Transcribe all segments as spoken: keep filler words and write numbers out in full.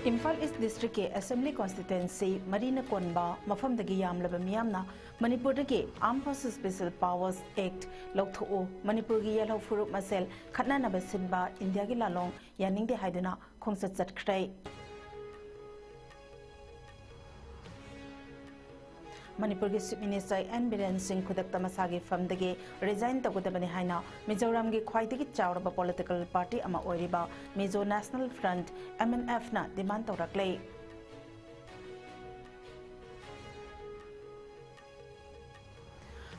ꯏꯝꯐꯥꯜ ꯏꯁ ꯗꯤꯁꯇ꯭ꯔꯤꯛꯀꯤ ꯑꯦꯁꯦꯝꯕ꯭ꯂꯤ ꯀꯣꯟꯁꯇꯤꯇ꯭ꯋꯦꯟꯁꯤ ꯃꯔꯤꯅ ꯀꯣꯟꯕ ꯃꯐꯝꯗꯒꯤ ꯌꯥꯝꯂꯕ ꯃꯤꯌꯥꯝꯅ ꯃꯅꯤꯄꯨꯔꯗꯒꯤ Armed Forces Special Powers Act ꯂꯧꯊꯣꯛꯎ, ꯃꯅꯤꯄꯨꯔꯒꯤ ꯌꯦꯜꯍꯧ ꯐꯨꯔꯨꯞ ꯃꯁꯦꯜ ꯈꯠꯅꯅꯕ ꯁꯤꯟꯕ ꯏꯟꯗꯤꯌꯥꯒꯤ ꯂꯥꯂꯣꯡ ꯌꯥꯅꯤꯡꯗꯦ ꯍꯥꯏꯗꯨꯅ ꯈꯣꯡꯆꯠ ꯆꯠꯈ꯭ꯔꯦ꯫ ꯃꯅꯤꯄꯨꯔꯒꯤ Chief Minister N ꯕꯤꯔꯦꯟ ꯁꯤꯡ ꯈꯨꯗꯛꯇ ꯃꯁꯥꯒꯤ ꯐꯝꯗꯒꯤ resign ꯇꯧꯒꯗꯕꯅꯤ ꯍꯥꯏꯅ ꯃꯤꯖꯣꯔꯥꯝꯒꯤ ꯈ꯭ꯋꯥꯏꯗꯒꯤ ꯆꯥꯎꯔꯕ political party ꯑꯃ ꯑꯣꯏꯔꯤꯕ Mizo National Front, M N F ꯅ demand ꯇꯧꯔꯛꯂꯦ꯫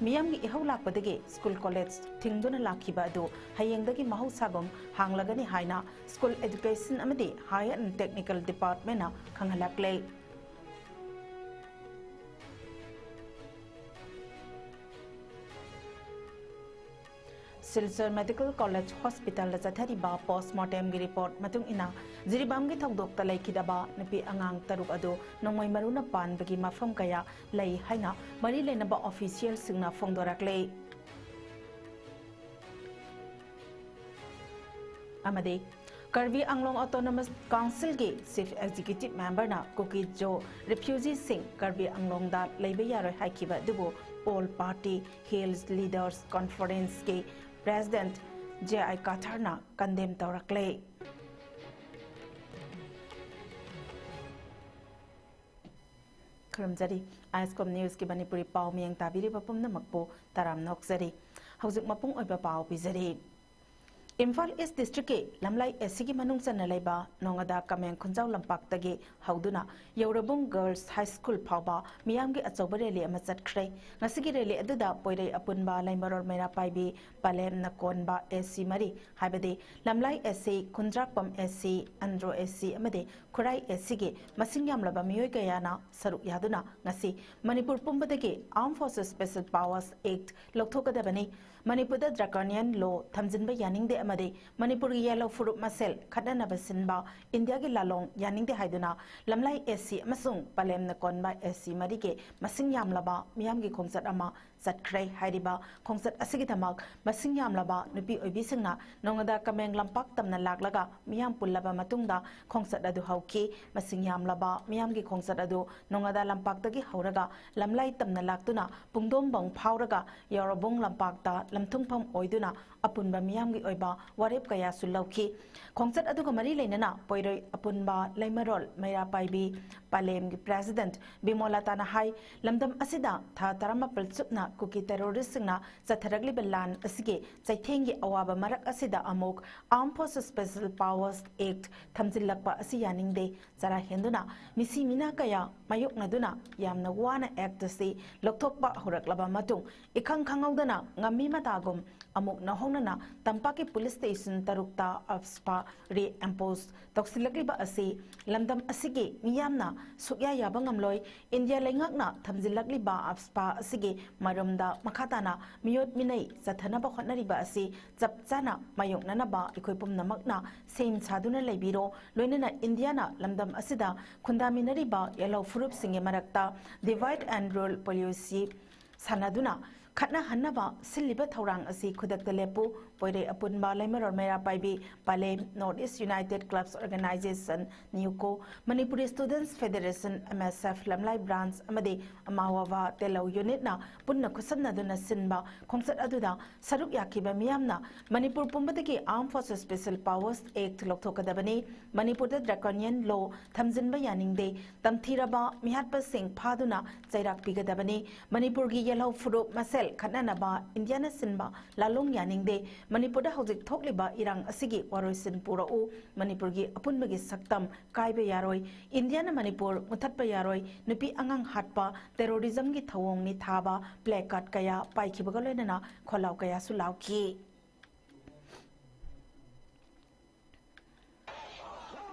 ꯃꯤꯌꯥꯝꯒꯤ ꯏꯍꯧ ꯂꯥꯛꯄꯗꯒꯤ ꯁ꯭ꯀꯨꯜ ꯀꯣꯂꯦꯖ ꯊꯤꯡꯗꯨꯅ ꯂꯥꯛꯈꯤꯕ ꯑꯗꯨ ꯍꯌꯦꯡꯗꯒꯤ ꯃꯍꯧꯁꯥꯒꯨꯝ ꯍꯥꯡꯂꯒꯅꯤ ꯍꯥꯏꯅ School Education ꯑꯃꯗꯤ Higher and Technical Department ꯅ ꯈꯪꯍꯜꯂꯛꯂꯦ꯫ ꯁꯤꯜꯆꯔ Medical College Hospital ꯗ ꯆꯠꯊꯔꯤꯕ post mortem ꯒꯤ report ꯃꯇꯨꯡ ꯏꯟꯅ, ꯖꯤꯔꯤꯕꯥꯝꯒꯤ ꯊꯧꯗꯣꯛꯇ ꯂꯩꯈꯤꯗꯕ ꯅꯨꯄꯤ ꯑꯉꯥꯡ ꯇꯔꯨꯛ ꯑꯗꯨ ꯅꯣꯡꯃꯩ ꯃꯔꯨꯅ ꯄꯥꯟꯕꯒꯤ ꯃꯐꯝ ꯀꯌꯥ ꯂꯩ ꯍꯥꯏꯅ ꯃꯔꯤ ꯂꯩꯅꯕ official ꯁꯤꯡꯅ ꯐꯣꯡꯗꯣꯔꯛꯂꯦ꯫ ꯑꯃꯗꯤ ꯀꯔꯕꯤ ꯑꯪꯂꯣꯡ Autonomous Council ꯒꯤ Chief Executive Member ꯅ ꯀꯨꯀꯤ ꯖꯣ refugee ꯁꯤꯡ ꯀꯔꯕꯤ ꯑꯪꯂꯣꯡꯗ ꯂꯩꯕ ꯌꯥꯔꯣꯏ ꯍꯥꯏꯈꯤꯕ ꯑꯗꯨꯕꯨ All Party Hills Leaders Conference ꯀꯤ President J I ꯀꯥꯊꯔꯅ condemn ꯇꯧꯔꯛꯂꯦ꯫ ꯈꯨꯔꯨꯝꯖꯔꯤ꯫ ISCOM News ꯀꯤ ꯃꯅꯤꯄꯨꯔꯤ ꯄꯥꯎ ꯃꯤꯌꯦꯡ ꯇꯥꯕꯤꯔꯤꯕ ꯄꯨꯝꯅꯃꯛꯄꯨ ꯇꯔꯥꯝꯅ ꯑꯣꯛꯆꯔꯤ꯫ ꯍꯧꯖꯤꯛ ꯃꯄꯨꯡ ꯑꯣꯏꯕ ꯄꯥꯎ ꯄꯤꯖꯔꯤ꯫ ꯏꯝꯐꯥꯜ ꯏꯁ ꯗꯤꯁꯇ꯭ꯔꯤꯛꯀꯤ ꯂꯝꯂꯥꯏ AC ꯒꯤ ꯃꯅꯨꯡ ꯆꯟꯅ ꯂꯩꯕ ꯅꯣꯉꯥꯗꯥ ꯀꯃꯦꯡ ꯈꯨꯟꯖꯥꯎ ꯂꯝꯄꯥꯛꯇꯒꯤ ꯍꯧꯗꯨꯅ ꯌꯧꯔꯕꯨꯡ Girls High School ꯐꯥꯎꯕ ꯃꯤꯌꯥꯝꯒꯤ ꯑꯆꯧꯕ rally ꯑꯃ ꯆꯠꯈ꯭ꯔꯦ꯫ ꯉꯁꯤꯒꯤ rally ꯑꯗꯨꯗ ꯄꯣꯏꯔꯩ ꯑꯄꯨꯟꯕ, ꯂꯩꯃꯔꯣꯜ ꯃꯩꯔꯥ ꯄꯥꯏꯕꯤ, ꯄꯂꯦꯝꯅ ꯀꯣꯟꯕ AC ꯃꯔꯤ, ꯍꯥꯏꯕꯗꯤ ꯂꯝꯂꯥꯏ AC, ꯈꯨꯟꯗ꯭ꯔꯥꯛꯄꯝ AC, ꯑꯟꯗ꯭ꯔꯣ AC ꯑꯃꯗꯤ ꯈꯨꯔꯥꯏ AC ꯒꯤ ꯃꯁꯤꯡ ꯌꯥꯝꯂꯕ ꯃꯤꯑꯣꯏ ꯀꯌꯥꯅ ꯁꯔꯨꯛ ꯌꯥꯗꯨꯅ ꯉꯁꯤ Manipur ꯄꯨꯝꯕꯗꯒꯤ Armed Forces Special Powers Act ꯂꯧꯊꯣꯛꯀꯗꯕꯅꯤ, ꯃꯅꯤꯄꯨꯔꯗ draconian law ꯊꯝꯖꯤꯟꯕ ꯌꯥꯅꯤꯡꯗꯦ ꯑꯃꯗꯤ ꯃꯅꯤꯄꯨꯔꯒꯤ ꯌꯦꯜꯍꯧ ꯐꯨꯔꯨꯞ ꯃꯁꯦꯜ ꯈꯠꯅꯅꯕ ꯁꯤꯟꯕ ꯏꯟꯗꯤꯌꯥꯒꯤ ꯂꯥꯂꯣꯡ ꯌꯥꯅꯤꯡꯗꯦ ꯍꯥꯏꯗꯨꯅ ꯂꯝꯂꯥꯏ AC ꯑꯃꯁꯨꯡ ꯄꯂꯦꯝꯅ ꯀꯣꯟꯕ AC ꯃꯔꯤꯒꯤ ꯃꯁꯤꯡ ꯌꯥꯝꯂꯕ ꯃꯤꯌꯥꯝꯒꯤ ꯈꯣꯡꯆꯠ ꯑꯃ ꯆꯠꯈ꯭ꯔꯦ꯫ ꯍꯥꯏꯔꯤꯕ ꯈꯣꯡꯆꯠ ꯑꯁꯤꯒꯤꯗꯃꯛ ꯃꯁꯤꯡ ꯌꯥꯝꯂꯕ ꯅꯨꯄꯤ ꯑꯣꯏꯕꯤꯁꯤꯡꯅ ꯅꯣꯉꯥꯗꯥ ꯀꯃꯦꯡ ꯂꯝꯄꯥꯛ ꯇꯝꯅ ꯂꯥꯛꯂꯒ ꯃꯤꯌꯥꯝ ꯄꯨꯜꯂꯕ ꯃꯇꯨꯡꯗ ꯈꯣꯡꯆꯠ ꯑꯗꯨ ꯍꯧꯈꯤ꯫ ꯃꯁꯤꯡ ꯌꯥꯝꯂꯕ ꯃꯤꯌꯥꯝꯒꯤ ꯈꯣꯡꯆꯠ ꯑꯗꯨ ꯅꯣꯉꯥꯗꯥ ꯂꯝꯄꯥꯛꯇꯒꯤ ꯍꯧꯔꯒ ꯂꯝꯂꯥꯏ ꯇꯝꯅ ꯂꯥꯛꯇꯨꯅ ꯄꯨꯡꯗꯣꯝꯕꯪ ꯐꯥꯎꯔꯒ ꯌꯥꯎꯔꯕꯨꯡ ꯂꯝꯄꯥꯛꯇ ꯂꯝꯊꯨꯡꯐꯝ ꯑꯣꯏꯗꯨꯅ ꯑꯄꯨꯟꯕ ꯃꯤꯌꯥꯝꯒꯤ ꯑꯣꯏꯕ ꯋꯥꯔꯦꯞ ꯀꯌꯥꯁꯨ ꯂꯧꯈꯤ꯫ ꯈꯣꯡꯆꯠ ꯑꯗꯨꯒ ꯃꯔꯤ ꯂꯩꯅꯅ ꯄꯣꯏꯔꯣꯏ ꯑꯄꯨꯟꯕ ꯂꯩꯃꯔꯣꯜ ꯃꯩꯔꯥ ꯄꯥꯏꯕꯤ ꯄꯥꯂꯦꯝꯒꯤ ꯄ꯭ꯔꯦꯁꯤꯗꯦꯟꯠ ꯕꯤꯃꯣꯂꯥꯇꯥꯅ ꯍꯥꯏ, ꯂꯝꯗꯝ ꯑꯁꯤꯗ ꯊꯥ ꯇꯔꯥꯃꯥꯄꯜ ꯆꯨꯞꯅ ꯀꯨꯀꯤ ꯇꯦꯔꯣꯔꯤꯁꯁꯤꯡꯅ ꯆꯠꯊꯔꯛꯂꯤꯕ ꯂꯥꯟ ꯑꯁꯤꯒꯤ ꯆꯩꯊꯦꯡꯒꯤ ꯑꯋꯥꯕ ꯃꯔꯛ ꯑꯁꯤꯗ ꯑꯃꯨꯛ Armed Forces Special Powers Act ꯊꯝꯖꯤꯜꯂꯛꯄ ꯑꯁꯤ ꯌꯥꯅꯤꯡꯗꯦ꯫ ꯆꯔꯥ ꯍꯦꯟꯗꯨꯅ ꯃꯤꯁꯤ ꯃꯤꯅꯥ ꯀꯌꯥ ꯃꯥꯌꯣꯛꯅꯗꯨꯅ ꯌꯥꯝꯅ ꯋꯥꯅ ꯑꯦꯛꯠ ꯑꯁꯤ ꯂꯧꯊꯣꯛꯄ ꯍꯧꯔꯛꯂꯕ ꯃꯇꯨꯡ, ꯏꯈꯪ ꯈꯪꯍꯧꯗꯅ ꯉꯝꯃꯤ ꯃꯇꯥꯒꯨꯝ ꯑꯃꯨꯛ ꯅꯧꯍꯧꯅꯅ ꯇꯝꯄꯥꯛꯀꯤ ꯄꯨꯂꯤꯁ ꯁ꯭ꯇꯦꯁꯟ ꯇꯔꯨꯛꯇ ꯑꯞꯁꯄꯥ ꯔꯤ ꯏꯝꯄꯣꯁ ꯇꯧꯁꯤꯜꯂꯛꯂꯤꯕ ꯑꯁꯤ ꯂꯝꯗꯝ ꯑꯁꯤꯒꯤ ꯃꯤꯌꯥꯝꯅ ꯁꯨꯛꯌꯥ ꯌꯥꯕ ꯉꯝꯂꯣꯏ꯫ ꯏꯟꯗꯤꯌꯥ ꯂꯩꯉꯥꯛꯅ ꯊꯝꯖꯤꯜꯂꯛꯂꯤꯕ ꯑꯞꯁꯄꯥ ꯑꯁꯤꯒꯤ ꯃꯔꯨꯝꯗ ꯃꯈꯥ ꯇꯥꯅ ꯃꯤꯑꯣꯠ ꯃꯤꯅꯩ ꯆꯠꯊꯅꯕ ꯍꯣꯠꯅꯔꯤꯕ ꯑꯁꯤ ꯆꯞ ꯆꯥꯅ ꯃꯥꯌꯣꯛꯅꯅꯕ ꯑꯩꯈꯣꯏ ꯄꯨꯝꯅꯃꯛꯅ ꯁꯦꯝ ꯁꯥꯗꯨꯅ ꯂꯩꯕꯤꯔꯣ꯫ ꯂꯣꯏꯅꯅ ꯏꯟꯗꯤꯌꯥꯅ ꯂꯝꯗꯝ ꯑꯁꯤꯗ ꯈꯨꯟꯗꯥꯃꯤꯟꯅꯔꯤꯕ ꯌꯦꯜꯍꯧ ꯐꯨꯔꯨꯞꯁꯤꯡꯒꯤ ꯃꯔꯛꯇ divide and rule policy ꯁꯥꯟꯅꯗꯨꯅ ꯈꯠꯅꯍꯟꯅꯕ ꯁꯤꯜꯂꯤꯕ ꯊꯧꯔꯥꯡ ꯑꯁꯤ ꯈꯨꯗꯛꯇ ꯂꯦꯞꯄꯨ꯫ ꯄꯣꯏꯔꯩ ꯑꯄꯨꯟꯕ ꯂꯩꯃꯔꯣꯜ ꯃꯩꯔꯥ ꯄꯥꯏꯕꯤ ꯄꯥꯂꯦꯝ, North East United Clubs Organisation, NEUCO, Manipur Students Federation, MSF, ꯂꯝꯂꯥꯏ branch ꯑꯃꯗꯤ ꯑꯃꯥꯋꯥꯕꯥ ꯇꯦꯂꯧ unit ꯅ ꯄꯨꯟꯅ ꯈꯨꯠꯁꯝꯅꯗꯨꯅ ꯁꯤꯟꯕ ꯈꯣꯡꯆꯠ ꯑꯗꯨꯗ ꯁꯔꯨꯛ ꯌꯥꯈꯤꯕ ꯃꯤꯌꯥꯝꯅ Manipur ꯄꯨꯝꯕꯗꯒꯤ Armed Forces Special Powers Act ꯂꯧꯊꯣꯛꯀꯗꯕꯅꯤ, ꯃꯅꯤꯄꯨꯔꯗ draconian law ꯊꯝꯖꯤꯟꯕ ꯌꯥꯅꯤꯡꯗꯦ, ꯇꯝꯊꯤꯔꯕ ꯃꯤꯍꯥꯠꯄꯁꯤꯡ ꯐꯥꯗꯨꯅ ꯆꯩꯔꯥꯛ ꯄꯤꯒꯗꯕꯅꯤ, ꯃꯅꯤꯄꯨꯔꯒꯤ ꯌꯦꯜꯍꯧ ꯐꯨꯔꯨꯞ ꯃꯁꯦꯜ ꯈꯠꯅꯅꯕ ꯏꯟꯗꯤꯌꯥꯅ ꯁꯤꯟꯕ ꯂꯥꯂꯣꯡ ꯌꯥꯅꯤꯡꯗꯦ, ꯃꯅꯤꯄꯨꯔꯗ ꯍꯧꯖꯤꯛ ꯊꯣꯛꯂꯤꯕ ꯏꯔꯥꯡ ꯑꯁꯤꯒꯤ ꯋꯥꯔꯣꯏꯁꯤꯟ ꯄꯨꯔꯛꯎ, ꯃꯅꯤꯄꯨꯔꯒꯤ ꯑꯄꯨꯟꯕꯒꯤ ꯁꯛꯇꯝ ꯀꯥꯏꯕ ꯌꯥꯔꯣꯏ, ꯏꯟꯗꯤꯌꯥꯅ ꯃꯅꯤꯄꯨꯔ ꯃꯨꯊꯠꯄ ꯌꯥꯔꯣꯏ, ꯅꯨꯄꯤ ꯑꯉꯥꯡ ꯍꯥꯠꯄ terrorism ꯒꯤ ꯊꯧꯑꯣꯡꯅꯤ ꯊꯥꯕ placard ꯀꯌꯥ ꯄꯥꯏꯈꯤꯕꯒ ꯂꯣꯏꯅꯅ ꯈꯣꯜꯂꯥꯎ ꯀꯌꯥꯁꯨ ꯂꯥꯎꯈꯤ꯫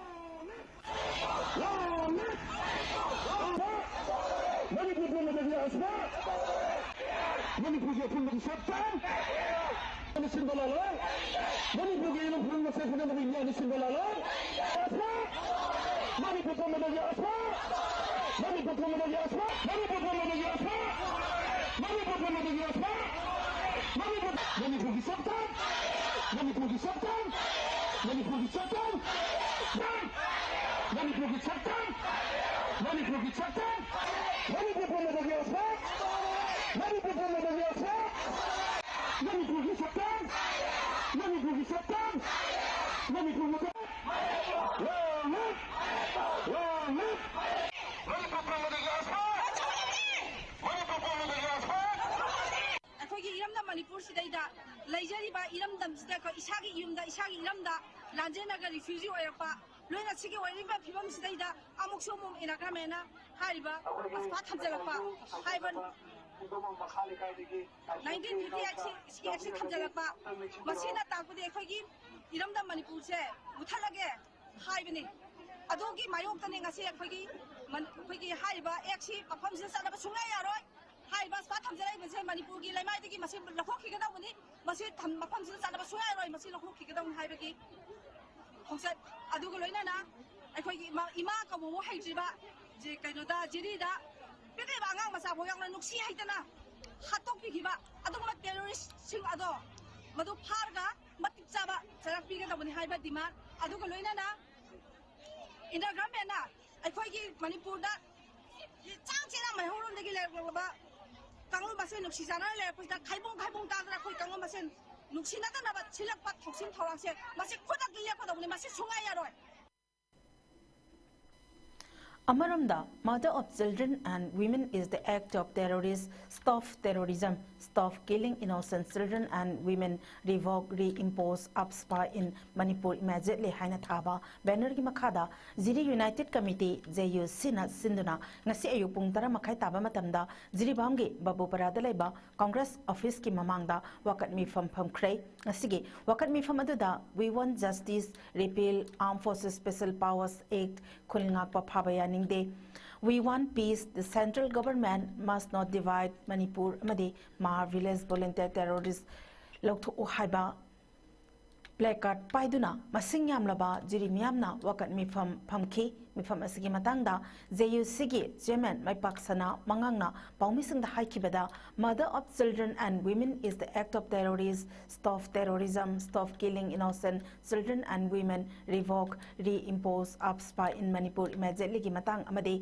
ꯃꯅꯤꯄꯨꯔ ꯄꯨꯝꯕꯗꯒꯤ ꯑꯁꯤꯗ ꯃꯅꯤꯄꯨꯔꯒꯤ ꯑꯄꯨꯟꯕꯒꯤ ꯁꯛꯇꯝ ꯁꯤꯟꯕ ꯂꯥꯂꯣꯡ, ꯃꯅꯤꯄꯨꯔꯒꯤ ꯏꯔꯝ ꯐꯨꯔꯨꯞ ꯃꯁꯦꯜ ꯈꯠꯅꯅꯕ ꯏꯟꯗꯤꯌꯥꯅ ꯁꯤꯟꯕ ꯂꯥꯂꯣꯡ, ꯑꯁꯥ, ꯃꯅꯤꯄꯨꯔ ꯄꯨꯝꯕꯗꯒꯤ ꯑꯁꯥ, ꯃꯅꯤꯄꯨꯔ ꯄꯨꯝꯕꯗꯒꯤ ꯑꯁꯥ, ꯃꯅꯤꯄꯨꯔ ꯄꯨꯝꯕꯗꯒꯤ ꯑꯁꯥ꯫ ꯃꯅꯤꯄꯨꯔ ꯄꯨꯝꯕꯗꯒꯤ ꯑꯣꯐꯔ! ꯃꯅꯤꯄꯨꯔ, ꯃꯅꯤꯄꯨꯔꯒꯤ ꯁꯛꯇꯝ! ꯃꯅꯤꯄꯨꯔꯒꯤ ꯁꯛꯇꯝ! ꯃꯅꯤꯄꯨꯔꯒꯤ ꯁꯛꯇꯝ! ꯃꯅꯤꯄꯨꯔꯒꯤ ꯁꯛꯇꯝ! ꯃꯅꯤꯄꯨꯔꯒꯤ ꯁꯛꯇꯝ! ꯃꯅꯤꯄꯨꯔ ꯄꯨꯝꯕꯗꯒꯤ ꯑꯣꯐꯔ! ꯃꯅꯤꯄꯨꯔ ꯄꯨꯝꯕꯗꯒꯤ ꯑꯣꯐꯔ! ꯃꯅꯤꯄꯨꯔꯒꯤ ꯁꯛꯇꯝ! ꯃꯅꯤꯄꯨꯔꯒꯤ ꯁꯛꯇꯝ! ꯃꯅꯤꯄꯨꯔꯒꯤ ꯁꯛꯇꯝ! Long live! Long live! Manipur ꯄꯨꯝꯕꯗꯒꯤ ꯑꯣꯐꯔ! ꯃꯅꯤꯄꯨꯔ ꯄꯨꯝꯕꯗꯒꯤ ꯑꯣꯐꯔ! ꯑꯩꯈꯣꯏꯒꯤ ꯏꯔꯝꯗꯝ ꯃꯅꯤꯄꯨꯔꯁꯤꯗꯩꯗ ꯂꯩꯖꯔꯤꯕ ꯏꯔꯝꯗꯝꯁꯤꯗ ꯑꯩꯈꯣꯏ ꯏꯁꯥꯒꯤ ꯌꯨꯝꯗ, ꯏꯁꯥꯒꯤ ꯏꯔꯝꯗ ꯂꯥꯟꯖꯦꯟꯅꯒ ꯔꯤꯐ꯭ꯌꯨꯖꯤ ꯑꯣꯏꯔꯛꯄ, ꯂꯣꯏꯅ ꯁꯤꯒꯤ ꯑꯣꯏꯔꯤꯕ ꯐꯤꯕꯝꯁꯤꯗꯩꯗ ꯑꯃꯨꯛꯁꯨ ꯑꯃꯨꯛ ꯏꯟꯗꯤꯔꯥ ꯒꯥꯟꯙꯤꯅ ꯍꯥꯏꯔꯤꯕ ꯑꯁꯤꯐꯥꯎ ꯊꯝꯖꯤꯜꯂꯛꯄ ꯍꯥꯏꯕ ꯅꯥꯏꯟꯇꯤꯟ ꯐꯤꯐꯇꯤ ꯑꯩꯠꯁꯤ, ꯁꯤꯒꯤ ꯑꯦꯛꯁꯤ ꯊꯝꯖꯤꯜꯂꯛꯄ, ꯃꯁꯤꯅ ꯇꯥꯛꯄꯗꯤ ꯑꯩꯈꯣꯏꯒꯤ ꯏꯔꯝꯗꯝ ꯃꯅꯤꯄꯨꯔꯁꯦ ꯃꯨꯊꯠꯂꯒꯦ ꯍꯥꯏꯕꯅꯤ꯫ ꯑꯗꯨꯒꯤ ꯃꯥꯌꯣꯛꯇꯅꯤ ꯉꯁꯤ ꯑꯩꯈꯣꯏꯒꯤ ꯃꯅꯤ-, ꯑꯩꯈꯣꯏꯒꯤ ꯍꯥꯏꯔꯤꯕ ꯑꯦꯛꯁꯤ ꯃꯐꯝꯁꯤꯗ ꯆꯠꯅꯕ ꯁꯨꯡꯌꯥ ꯌꯥꯔꯣꯏ꯫ ꯍꯥꯏꯔꯤꯕ ꯑꯁꯤꯐꯥꯎ ꯊꯝꯖꯤꯜꯂꯛꯏꯕꯁꯦ ꯃꯅꯤꯄꯨꯔꯒꯤ ꯂꯩꯃꯥꯏꯗꯒꯤ ꯃꯁꯤ ꯂꯧꯊꯣꯛꯈꯤꯒꯗꯧꯕꯅꯤ꯫ ꯃꯁꯤ ꯊꯝ-, ꯃꯐꯝꯁꯤꯗ ꯆꯠꯅꯕ ꯁꯨꯡꯌꯥ ꯌꯥꯔꯣꯏ꯫ ꯃꯁꯤ ꯂꯧꯊꯣꯛꯈꯤꯒꯗꯧꯅꯤ ꯍꯥꯏꯕꯒꯤ ꯈꯣꯡꯆꯠ ꯑꯗꯨꯒ ꯂꯣꯏꯅꯅ ꯑꯩꯈꯣꯏꯒꯤ ꯏꯃꯥ, ꯏꯃꯥ ꯀꯧꯕꯕꯨ ꯍꯩꯇ꯭ꯔꯤꯕ ꯖꯤ-, ꯀꯩꯅꯣꯗ ꯖꯤꯔꯤꯗ ꯄꯤꯛꯂꯤꯕ ꯑꯉꯥꯡ ꯃꯆꯥ ꯐꯥꯎ ꯌꯥꯎꯅ ꯅꯨꯡꯁꯤ ꯍꯩꯇꯅ ꯍꯥꯠꯇꯣꯛꯄꯤꯈꯤꯕ ꯑꯗꯨꯒꯨꯝꯕ ꯇꯦꯔꯣꯔꯤꯁꯁꯤꯡ ꯑꯗꯣ ꯃꯗꯨ ꯐꯥꯔꯒ ꯃꯇꯤꯛ ꯆꯥꯕ ꯆꯩꯔꯥꯛ ꯄꯤꯒꯗꯕꯅꯤ ꯍꯥꯏꯕ ꯗꯤꯃꯥꯟ ꯑꯗꯨꯒ ꯂꯣꯏꯅꯅ ꯏꯟꯗꯤꯔꯥ ꯒꯚꯔꯟꯃꯦꯟꯅ ꯑꯩꯈꯣꯏꯒꯤ ꯃꯅꯤꯄꯨꯔꯗ ꯆꯥꯡ ꯆꯦꯅ ꯃꯩꯍꯧꯔꯣꯝꯗꯒꯤ ꯂꯩꯔꯛꯂꯕ ꯀꯥꯡꯂꯨꯞ ꯃꯁꯦꯟ ꯅꯨꯡꯁꯤ ꯆꯥꯟꯅꯅ ꯂꯩꯔꯛꯄꯁꯤꯗ ꯈꯥꯏꯕꯨꯡ ꯈꯥꯏꯕꯨꯡ ꯇꯥꯗꯅ ꯑꯩꯈꯣꯏ ꯀꯥꯡꯂꯨꯞ ꯃꯁꯦꯟ ꯅꯨꯡꯁꯤꯅꯗꯅꯕ ꯁꯤꯜꯂꯛꯄ ꯊꯧꯁꯤꯜ ꯊꯧꯔꯥꯡꯁꯦ ꯃꯁꯤ ꯈꯨꯗꯛꯇ ꯂꯦꯞꯀꯗꯧꯕꯅꯤ꯫ ꯃꯁꯤ ꯁꯨꯡꯌꯥ ꯌꯥꯔꯣꯏ꯫ ꯑꯃꯔꯣꯝꯗ, Murder of Children and Women is the Act of Terrorist, Stop Terrorism, Stop Killing Innocent Children and Women, Revoke Reimpose AFSPA in Manipur Immediately ꯍꯥꯏꯅ ꯊꯥꯕ ꯕꯦꯅꯔꯒꯤ ꯃꯈꯥꯗ ꯖꯤꯔꯤ ꯌꯨꯅꯥꯏꯇꯦꯗ ꯀꯃꯤꯇꯤ, ꯖꯦ ꯌꯨ ꯁꯤꯅ ꯁꯤꯟꯗꯨꯅ ꯉꯁꯤ ꯑꯌꯨꯛ ꯄꯨꯡ ꯇꯔꯥ ꯃꯈꯥꯏ ꯇꯥꯕ ꯃꯇꯝꯗ ꯖꯤꯔꯤꯕꯥꯝꯒꯤ ꯕꯥꯕꯨꯄꯔꯥꯗ ꯂꯩꯕ ꯀꯣꯡꯒ꯭ꯔꯦꯁ ꯑꯣꯐꯤꯁꯀꯤ ꯃꯃꯥꯡꯗ ꯋꯥꯀꯠ ꯃꯤꯐꯝ ꯐꯝꯈ꯭ꯔꯦ꯫ ꯉꯁꯤꯒꯤ ꯋꯥꯀꯠ ꯃꯤꯐꯝ ꯑꯗꯨꯗ We Want Justice, Repeal Armed Forces Special Powers Act, ꯈꯨꯜ ꯉꯥꯛꯄ ꯐꯥꯕ ꯌꯥꯅꯤꯡꯗꯦ, We Want Peace, the Central Government must not divide Manipur ꯑꯃꯗꯤ ꯃꯥ ꯚꯤꯂꯦꯖ ꯚꯣꯂꯨꯟꯇꯤꯌꯔ ꯇꯦꯔꯣꯔꯤꯁ ꯂꯧꯊꯣꯛꯎ ꯍꯥꯏꯕ ꯄ꯭ꯂꯦꯀꯥꯔꯗ ꯄꯥꯏꯗꯨꯅ ꯃꯁꯤꯡ ꯌꯥꯝꯂꯕ ꯖꯤꯔꯤ ꯃꯤꯌꯥꯝꯅ ꯋꯥꯀꯠ ꯃꯤꯐꯝ ꯐꯝꯈꯤ꯫ ꯃꯤꯐꯝ ꯑꯁꯤꯒꯤ ꯃꯇꯥꯡꯗ JUCꯒꯤ chairman ꯃꯥꯏꯄꯥꯛꯁꯅꯥ ꯃꯉꯥꯡꯅ ꯄꯥꯎꯃꯤꯁꯤꯡꯗ ꯍꯥꯏꯈꯤꯕꯗ, "Murder of children and women is the act of terrorist, stop terrorism, stop killing innocent children and women, revoke reimpose AFSPA in Manipur immediatelyꯒꯤ ꯃꯇꯥꯡ ꯑꯃꯗꯤ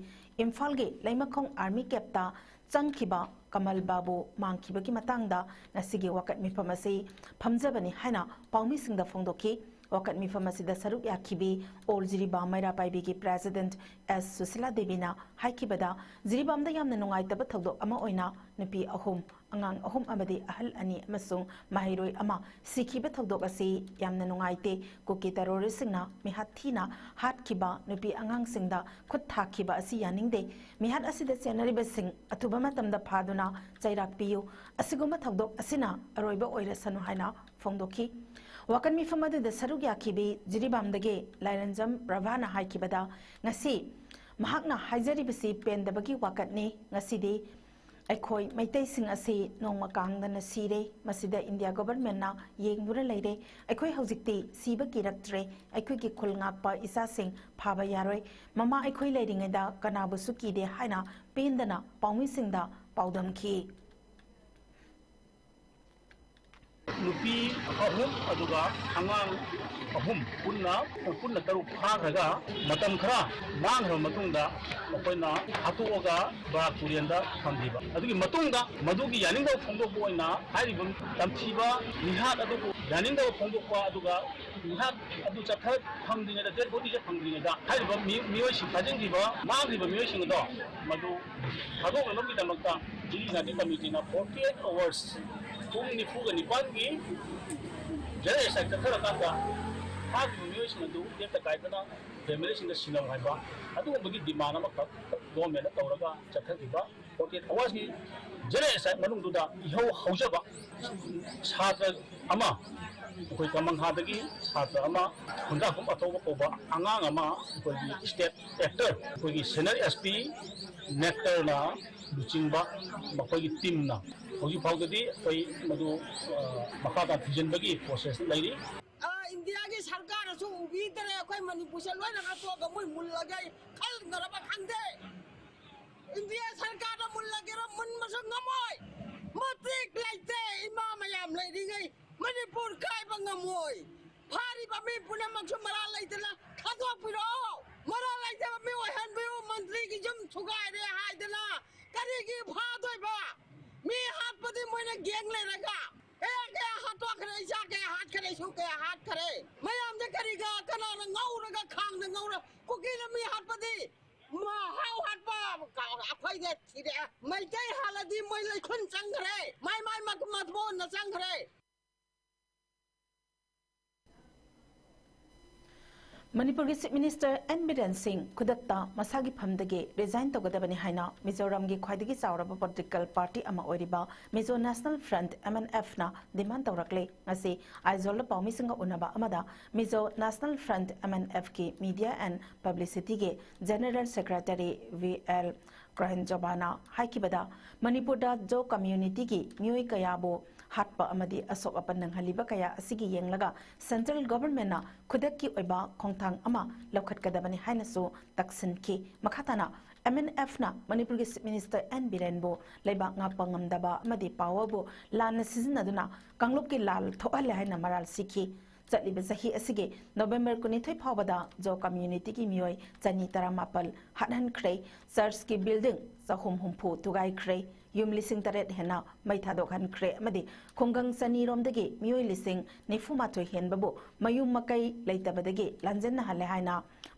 ꯏꯝꯐꯥꯜꯒꯤ ꯂꯩꯃꯈꯣꯡ army campꯇ ꯆꯪꯈꯤꯕ ꯀꯃꯜ ꯕꯥꯕꯨ ꯃꯥꯡꯈꯤꯕꯒꯤ ꯃꯇꯥꯡꯗ ꯉꯁꯤꯒꯤ ꯋꯥꯀꯠ ꯃꯤꯐꯝ ꯑꯁꯤ ꯐꯝꯖꯕꯅꯤ" ꯍꯥꯏꯅ ꯄꯥꯎꯃꯤꯁꯤꯡꯗ ꯐꯣꯡꯗꯣꯛꯈꯤ꯫ ꯋꯥꯀꯠ ꯃꯤꯐꯝ ꯑꯁꯤꯗ ꯁꯔꯨꯛ ꯌꯥꯈꯤꯕꯤ all Jiribam ꯃꯩꯔꯥ ꯄꯥꯏꯕꯤꯒꯤ president S Sushila ꯗꯦꯕꯤꯅ ꯍꯥꯏꯈꯤꯕꯗ, ꯖꯤꯔꯤꯕꯥꯝꯗ ꯌꯥꯝꯅ ꯅꯨꯡꯉꯥꯏꯇꯕ ꯊꯧꯗꯣꯛ ꯑꯃ ꯑꯣꯏꯅ ꯅꯨꯄꯤ ꯑꯍꯨꯝ, ꯑꯉꯥꯡ ꯑꯍꯨꯝ ꯑꯃꯗꯤ ꯑꯍꯜ ꯑꯅꯤ ꯑꯃꯁꯨꯡ ꯃꯍꯩꯔꯣꯏ ꯑꯃ ꯁꯤꯈꯤꯕ ꯊꯧꯗꯣꯛ ꯑꯁꯤ ꯌꯥꯝꯅ ꯅꯨꯡꯉꯥꯏꯇꯦ꯫ ꯀꯨꯀꯤ terroristꯁꯤꯡꯅ ꯃꯤꯍꯥꯠ ꯊꯤꯅ ꯍꯥꯠꯈꯤꯕ ꯅꯨꯄꯤ ꯑꯉꯥꯡꯁꯤꯡꯗ ꯈꯨꯠ ꯊꯥꯈꯤꯕ ꯑꯁꯤ ꯌꯥꯅꯤꯡꯗꯦ꯫ ꯃꯤꯍꯥꯠ ꯑꯁꯤꯗ ꯆꯦꯟꯅꯔꯤꯕꯁꯤꯡ ꯑꯊꯨꯕ ꯃꯇꯝꯗ ꯐꯥꯗꯨꯅ ꯆꯩꯔꯥꯛ ꯄꯤꯌꯨ꯫ ꯑꯁꯤꯒꯨꯝꯕ ꯊꯧꯗꯣꯛ ꯑꯁꯤꯅ ꯑꯔꯣꯏꯕ ꯑꯣꯏꯔꯁꯅꯨ ꯍꯥꯏꯅ ꯐꯣꯡꯗꯣꯛꯈꯤ꯫ ꯋꯥꯀꯠ ꯃꯤꯐꯝ ꯑꯗꯨꯗ ꯁꯔꯨꯛ ꯌꯥꯈꯤꯕꯤ ꯖꯤꯔꯤꯕꯥꯝꯗꯒꯤ ꯂꯥꯏꯔꯦꯟꯖꯝ ꯄ꯭ꯔꯚꯥꯅ ꯍꯥꯏꯈꯤꯕꯗ, ꯉꯁꯤ ꯃꯍꯥꯛꯅ ꯍꯥꯏꯖꯔꯤꯕꯁꯤ ꯄꯦꯟꯗꯕꯒꯤ ꯋꯥꯀꯠꯅꯤ꯫ ꯉꯁꯤꯗꯤ ꯑꯩꯈꯣꯏ ꯃꯩꯇꯩꯁꯤꯡ ꯑꯁꯤ ꯅꯣꯡꯃ ꯀꯥꯡꯗꯅ ꯁꯤꯔꯦ꯫ ꯃꯁꯤꯗ ꯏꯟꯗꯤꯌꯥ governmentꯅ ꯌꯦꯡꯗꯨꯅ ꯂꯩꯔꯦ꯫ ꯑꯩꯈꯣꯏ ꯍꯧꯖꯤꯛꯇꯤ ꯁꯤꯕ ꯀꯤꯔꯛꯇ꯭ꯔꯦ꯫ ꯑꯩꯈꯣꯏꯒꯤ ꯈꯨꯜ ꯉꯥꯛꯄ ꯏꯆꯥꯁꯤꯡ ꯐꯥꯕ ꯌꯥꯔꯣꯏ꯫ ꯃꯃꯥ ꯑꯩꯈꯣꯏ ꯂꯩꯔꯤꯉꯩꯗ ꯀꯅꯥꯕꯨꯁꯨ ꯀꯤꯗꯦ ꯍꯥꯏꯅ ꯄꯦꯟꯗꯅ ꯄꯥꯎꯃꯤꯁꯤꯡꯗ ꯄꯥꯎꯗꯝꯈꯤ꯫ ꯅꯨꯄꯤ ꯑꯍꯨꯝ ꯑꯗꯨꯒ ꯑꯉꯥꯡ ꯑꯍꯨꯝ, ꯄꯨꯟꯅ, ꯄꯨꯟꯅ ꯇꯔꯨꯛ ꯐꯥꯈ꯭ꯔꯒ, ꯃꯇꯝ ꯈꯔ ꯃꯥꯡꯈ꯭ꯔꯕ ꯃꯇꯨꯡꯗ, ꯑꯩꯈꯣꯏꯅ ꯍꯥꯠꯇꯣꯛꯑꯒ ꯕꯔꯥꯛ ꯇꯨꯔꯦꯟꯗ ꯊꯝꯈꯤꯕ꯫ ꯑꯗꯨꯒꯤ ꯃꯇꯨꯡꯗ ꯃꯗꯨꯒꯤ ꯌꯥꯅꯤꯡꯗꯕ ꯐꯣꯡꯗꯣꯛꯄ ꯑꯣꯏꯅ ꯍꯥꯏꯔꯤꯕ ꯇꯝꯊꯤꯕ ꯃꯤꯍꯥꯠ ꯑꯗꯨꯕꯨ ꯌꯥꯅꯤꯡꯗꯕ ꯐꯣꯡꯗꯣꯛꯄ, ꯑꯗꯨꯒ ꯃꯤꯍꯥꯠ ꯑꯗꯨ ꯆꯠꯊ ꯐꯪꯗ꯭ꯔꯤꯉꯩꯗ, dead bodyꯁꯦ ꯐꯪꯗ꯭ꯔꯤꯉꯩꯗ, ꯍꯥꯏꯔꯤꯕ ꯃꯤ-, ꯃꯤꯑꯣꯏꯁꯤꯡ, ꯊꯥꯖꯤꯟꯈꯤꯕ, ꯃꯥꯡꯈ꯭ꯔꯤꯕ ꯃꯤꯑꯣꯏꯁꯤꯡ ꯑꯗꯣ ꯃꯗꯨ ꯊꯥꯗꯣꯛꯅꯅꯕꯒꯤꯗꯃꯛꯇ ꯖꯤꯔꯤ ꯅꯥꯇꯤ ꯀꯃꯤꯇꯤꯅ forty eight hours, ꯄꯨꯡ ꯅꯤꯐꯨꯒ ꯅꯤꯄꯥꯟꯒꯤ ꯖꯦꯅꯔꯦꯜ ꯁ꯭ꯇ꯭ꯔꯥꯏꯛ ꯆꯠꯊꯔꯀꯥꯟꯗ ꯐꯥꯈꯤꯕ ꯃꯤꯑꯣꯏꯁꯤꯡ ꯑꯗꯨ ꯇꯦꯛꯇ ꯀꯥꯏꯗꯅ familyꯁꯤꯡꯗ ꯁꯤꯟꯅꯧ ꯍꯥꯏꯕ ꯑꯗꯨꯒꯨꯝꯕꯒꯤ demand ꯑꯃꯈꯛ governmentꯅ ꯇꯧꯔꯒ ꯆꯠꯊꯈꯤꯕ꯫ forty eight hoursꯀꯤ ꯖꯦꯅꯔꯦꯜ ꯁ꯭ꯇ꯭ꯔꯥꯏꯛ ꯃꯅꯨꯡꯗꯨꯗ ꯏꯍꯧ ꯍꯧꯖꯕ ꯁꯥꯇ꯭ꯔ ꯑꯃ, ꯑꯩꯈꯣꯏ ꯀꯃꯟꯍꯥꯗꯒꯤ ꯁꯥꯇ꯭ꯔ ꯑꯃ, ꯈꯨꯟꯗ꯭ꯔꯥꯛꯄꯝ ꯑꯊꯧꯕ ꯀꯧꯕ ꯑꯉꯥꯡ ꯑꯃ, ꯑꯩꯈꯣꯏꯒꯤ state actor, ꯑꯩꯈꯣꯏꯒꯤ senior SP ꯅꯦꯛꯇꯔꯅ ꯂꯨꯆꯤꯡꯕ ꯃꯈꯣꯏꯒꯤ teamꯅ ꯍꯧꯖꯤꯛ ꯐꯥꯎꯗꯗꯤ ꯑꯩꯈꯣꯏ ꯃꯗꯨ, ꯑ, ꯃꯈꯥ ꯇꯥꯅ ꯊꯤꯖꯤꯟꯕꯒꯤ processꯇ ꯂꯩꯔꯤ꯫ ꯏꯟꯗꯤꯌꯥꯒꯤ ꯁꯔꯀꯥꯔꯅꯁꯨ ꯈꯣꯡꯕꯤꯗꯔꯦ꯫ ꯑꯩꯈꯣꯏ ꯃꯅꯤꯄꯨꯔꯁꯦ ꯂꯣꯏꯅ ꯍꯥꯠꯇꯣꯛꯑꯒ ꯃꯣꯏ ꯃꯨꯜꯂꯒꯦ ꯈꯟꯈ꯭ꯔꯕ ꯈꯪꯗꯦ꯫ ꯏꯟꯗꯤꯌꯥ ꯁꯔꯀꯥꯔꯗ ꯃꯨꯜꯂꯒꯦꯔ ꯃꯨꯟꯕꯁꯨ ꯉꯝꯃꯣꯏ꯫ ꯃꯇꯤꯛ ꯂꯩꯇꯦ꯫ ꯏꯃꯥ ꯃꯌꯥꯝ ꯂꯩꯔꯤꯉꯩ ꯃꯅꯤꯄꯨꯔ ꯀꯥꯏꯕ ꯉꯝꯃꯣꯏ꯫ ꯐꯥꯔꯤꯕ ꯃꯤ ꯄꯨꯝꯅꯃꯛꯁꯨ ꯃꯔꯥꯜ ꯂꯩꯇꯅ ꯊꯥꯗꯣꯛꯄꯤꯔꯛꯑꯣ꯫ ꯃꯔꯥꯜ ꯂꯩꯇꯕ ꯃꯤ ꯑꯣꯏꯍꯟꯕꯤꯌꯨ꯫ ꯃꯟꯇ꯭ꯔꯤꯒꯤ ꯌꯨꯝ ꯊꯨꯒꯥꯏꯔꯦ ꯍꯥꯏꯗꯅ ꯀꯔꯤꯒꯤ ꯐꯥꯗꯣꯏꯕ? ꯃꯤ ꯍꯥꯠꯄꯗꯤ ꯃꯣꯏꯅ ꯒꯦꯡ ꯂꯩꯔꯒ ꯀꯌꯥ ꯀꯌꯥ ꯍꯥꯠꯇꯣꯛꯈ꯭ꯔꯦ, ꯏꯆꯥ ꯀꯌꯥ ꯍꯥꯠꯈ꯭ꯔꯦ, ꯏꯁꯨ ꯀꯌꯥ ꯍꯥꯠꯈ꯭ꯔꯦ꯫ ꯃꯌꯥꯝꯁꯦ ꯀꯔꯤꯒ ꯀꯅꯥꯅ ꯉꯧꯔꯒ ꯈꯥꯡꯗ ꯉꯧꯔ ꯀꯨꯀꯤꯅ ꯃꯤ ꯍꯥꯠꯄꯗꯤ ꯃꯍꯥꯎ ꯍꯥꯠꯄ ꯑꯩꯈꯣꯏꯗ ꯊꯤꯔꯦ꯫ ꯃꯩꯇꯩ ꯍꯥꯠꯂꯗꯤ ꯃꯣꯏ ꯂꯩꯈꯨꯟ ꯆꯪꯈ꯭ꯔꯦ꯫ ꯃꯥꯏ ꯃꯥꯏ ꯃ- ꯃꯊꯃꯣꯟꯅ ꯆꯪꯈ꯭ꯔꯦ꯫ ꯃꯅꯤꯄꯨꯔꯒꯤ Chief Minister ꯑꯦꯟ ꯕꯤꯔꯦꯟ ꯁꯤꯡ ꯈꯨꯗꯛꯇ ꯃꯁꯥꯒꯤ ꯐꯝꯗꯒꯤ resign ꯇꯧꯒꯗꯕꯅꯤ ꯍꯥꯏꯅ ꯃꯤꯖꯣꯔꯥꯝꯒꯤ ꯈ꯭ꯋꯥꯏꯗꯒꯤ ꯆꯥꯎꯔꯕ political party ꯑꯃ ꯑꯣꯏꯔꯤꯕ Mizo National Front, M N F ꯅ demand ꯇꯧꯔꯛꯂꯦ꯫ ꯉꯁꯤ ꯑꯥꯏꯖꯣꯜꯗ ꯄꯥꯎꯃꯤꯁꯤꯡꯒ ꯎꯅꯕ ꯑꯃꯗ Mizo National Front, M N F ꯀꯤ Media and Publicity ꯒꯤ General Secretary V L ꯀ꯭ꯔꯥꯏꯟꯖꯣꯕꯥꯅ ꯍꯥꯏꯈꯤꯕꯗ, ꯃꯅꯤꯄꯨꯔꯗ ꯖꯣ community ꯒꯤ ꯃꯤꯑꯣꯏ ꯀꯌꯥꯕꯨ ꯍꯥꯠꯄ ꯑꯃꯗꯤ ꯑꯁꯣꯛ ꯑꯄꯟ ꯅꯪꯍꯜꯂꯤꯕ ꯀꯌꯥ ꯑꯁꯤꯒꯤ ꯌꯦꯡꯂꯒ central government ꯅ ꯈꯨꯗꯛꯀꯤ ꯑꯣꯏꯕ ꯈꯣꯡꯊꯥꯡ ꯑꯃ ꯂꯧꯈꯠꯀꯗꯕꯅꯤ ꯍꯥꯏꯅꯁꯨ ꯇꯛꯁꯤꯟꯈꯤ꯫ ꯃꯈꯥ ꯇꯥꯅ M N F ꯅ ꯃꯅꯤꯄꯨꯔꯒꯤ Chief Minister ꯑꯦꯟ ꯕꯤꯔꯦꯟꯕꯨ ꯂꯩꯕꯥꯛ ꯉꯥꯛꯄ ꯉꯝꯗꯕ ꯑꯃꯗꯤ power ꯕꯨ ꯂꯥꯟꯅ ꯁꯤꯖꯤꯟꯅꯗꯨꯅ ꯀꯥꯡꯂꯨꯞꯀꯤ ꯂꯥꯜ ꯊꯣꯛꯍꯜꯂꯦ ꯍꯥꯏꯅ ꯃꯔꯥꯜ ꯁꯤꯈꯤ꯫ ꯆꯠꯂꯤꯕ ꯆꯍꯤ ꯑꯁꯤꯒꯤ ꯅꯕꯦꯝꯕꯔ ꯀꯨꯟꯅꯤꯊꯣꯏ ꯐꯥꯎꯕꯗ ꯖꯣ community ꯒꯤ ꯃꯤꯑꯣꯏ ꯆꯅꯤ ꯇꯔꯥꯃꯥꯄꯜ ꯍꯥꯠꯍꯟꯈ꯭ꯔꯦ, church ꯀꯤ building ꯆꯍꯨꯝ ꯍꯨꯝꯐꯨ ꯊꯨꯒꯥꯏꯈ꯭ꯔꯦ, ꯌꯨꯝ ꯂꯤꯁꯤꯡ ꯇꯔꯦꯠ ꯍꯦꯟꯅ ꯃꯩ ꯊꯥꯗꯣꯛꯍꯟꯈ꯭ꯔꯦ ꯑꯃꯗꯤ ꯈꯨꯡꯒꯪ ꯆꯅꯤ ꯔꯣꯝꯗꯒꯤ ꯃꯤꯑꯣꯏ ꯂꯤꯁꯤꯡ ꯅꯤꯐꯨ ꯃꯥꯊꯣꯏ ꯍꯦꯟꯕꯕꯨ ꯃꯌꯨꯝ ꯃꯀꯩ ꯂꯩꯇꯕꯗꯒꯤ ꯂꯥꯟꯖꯦꯟꯅꯍꯜꯂꯦ ꯍꯥꯏꯅ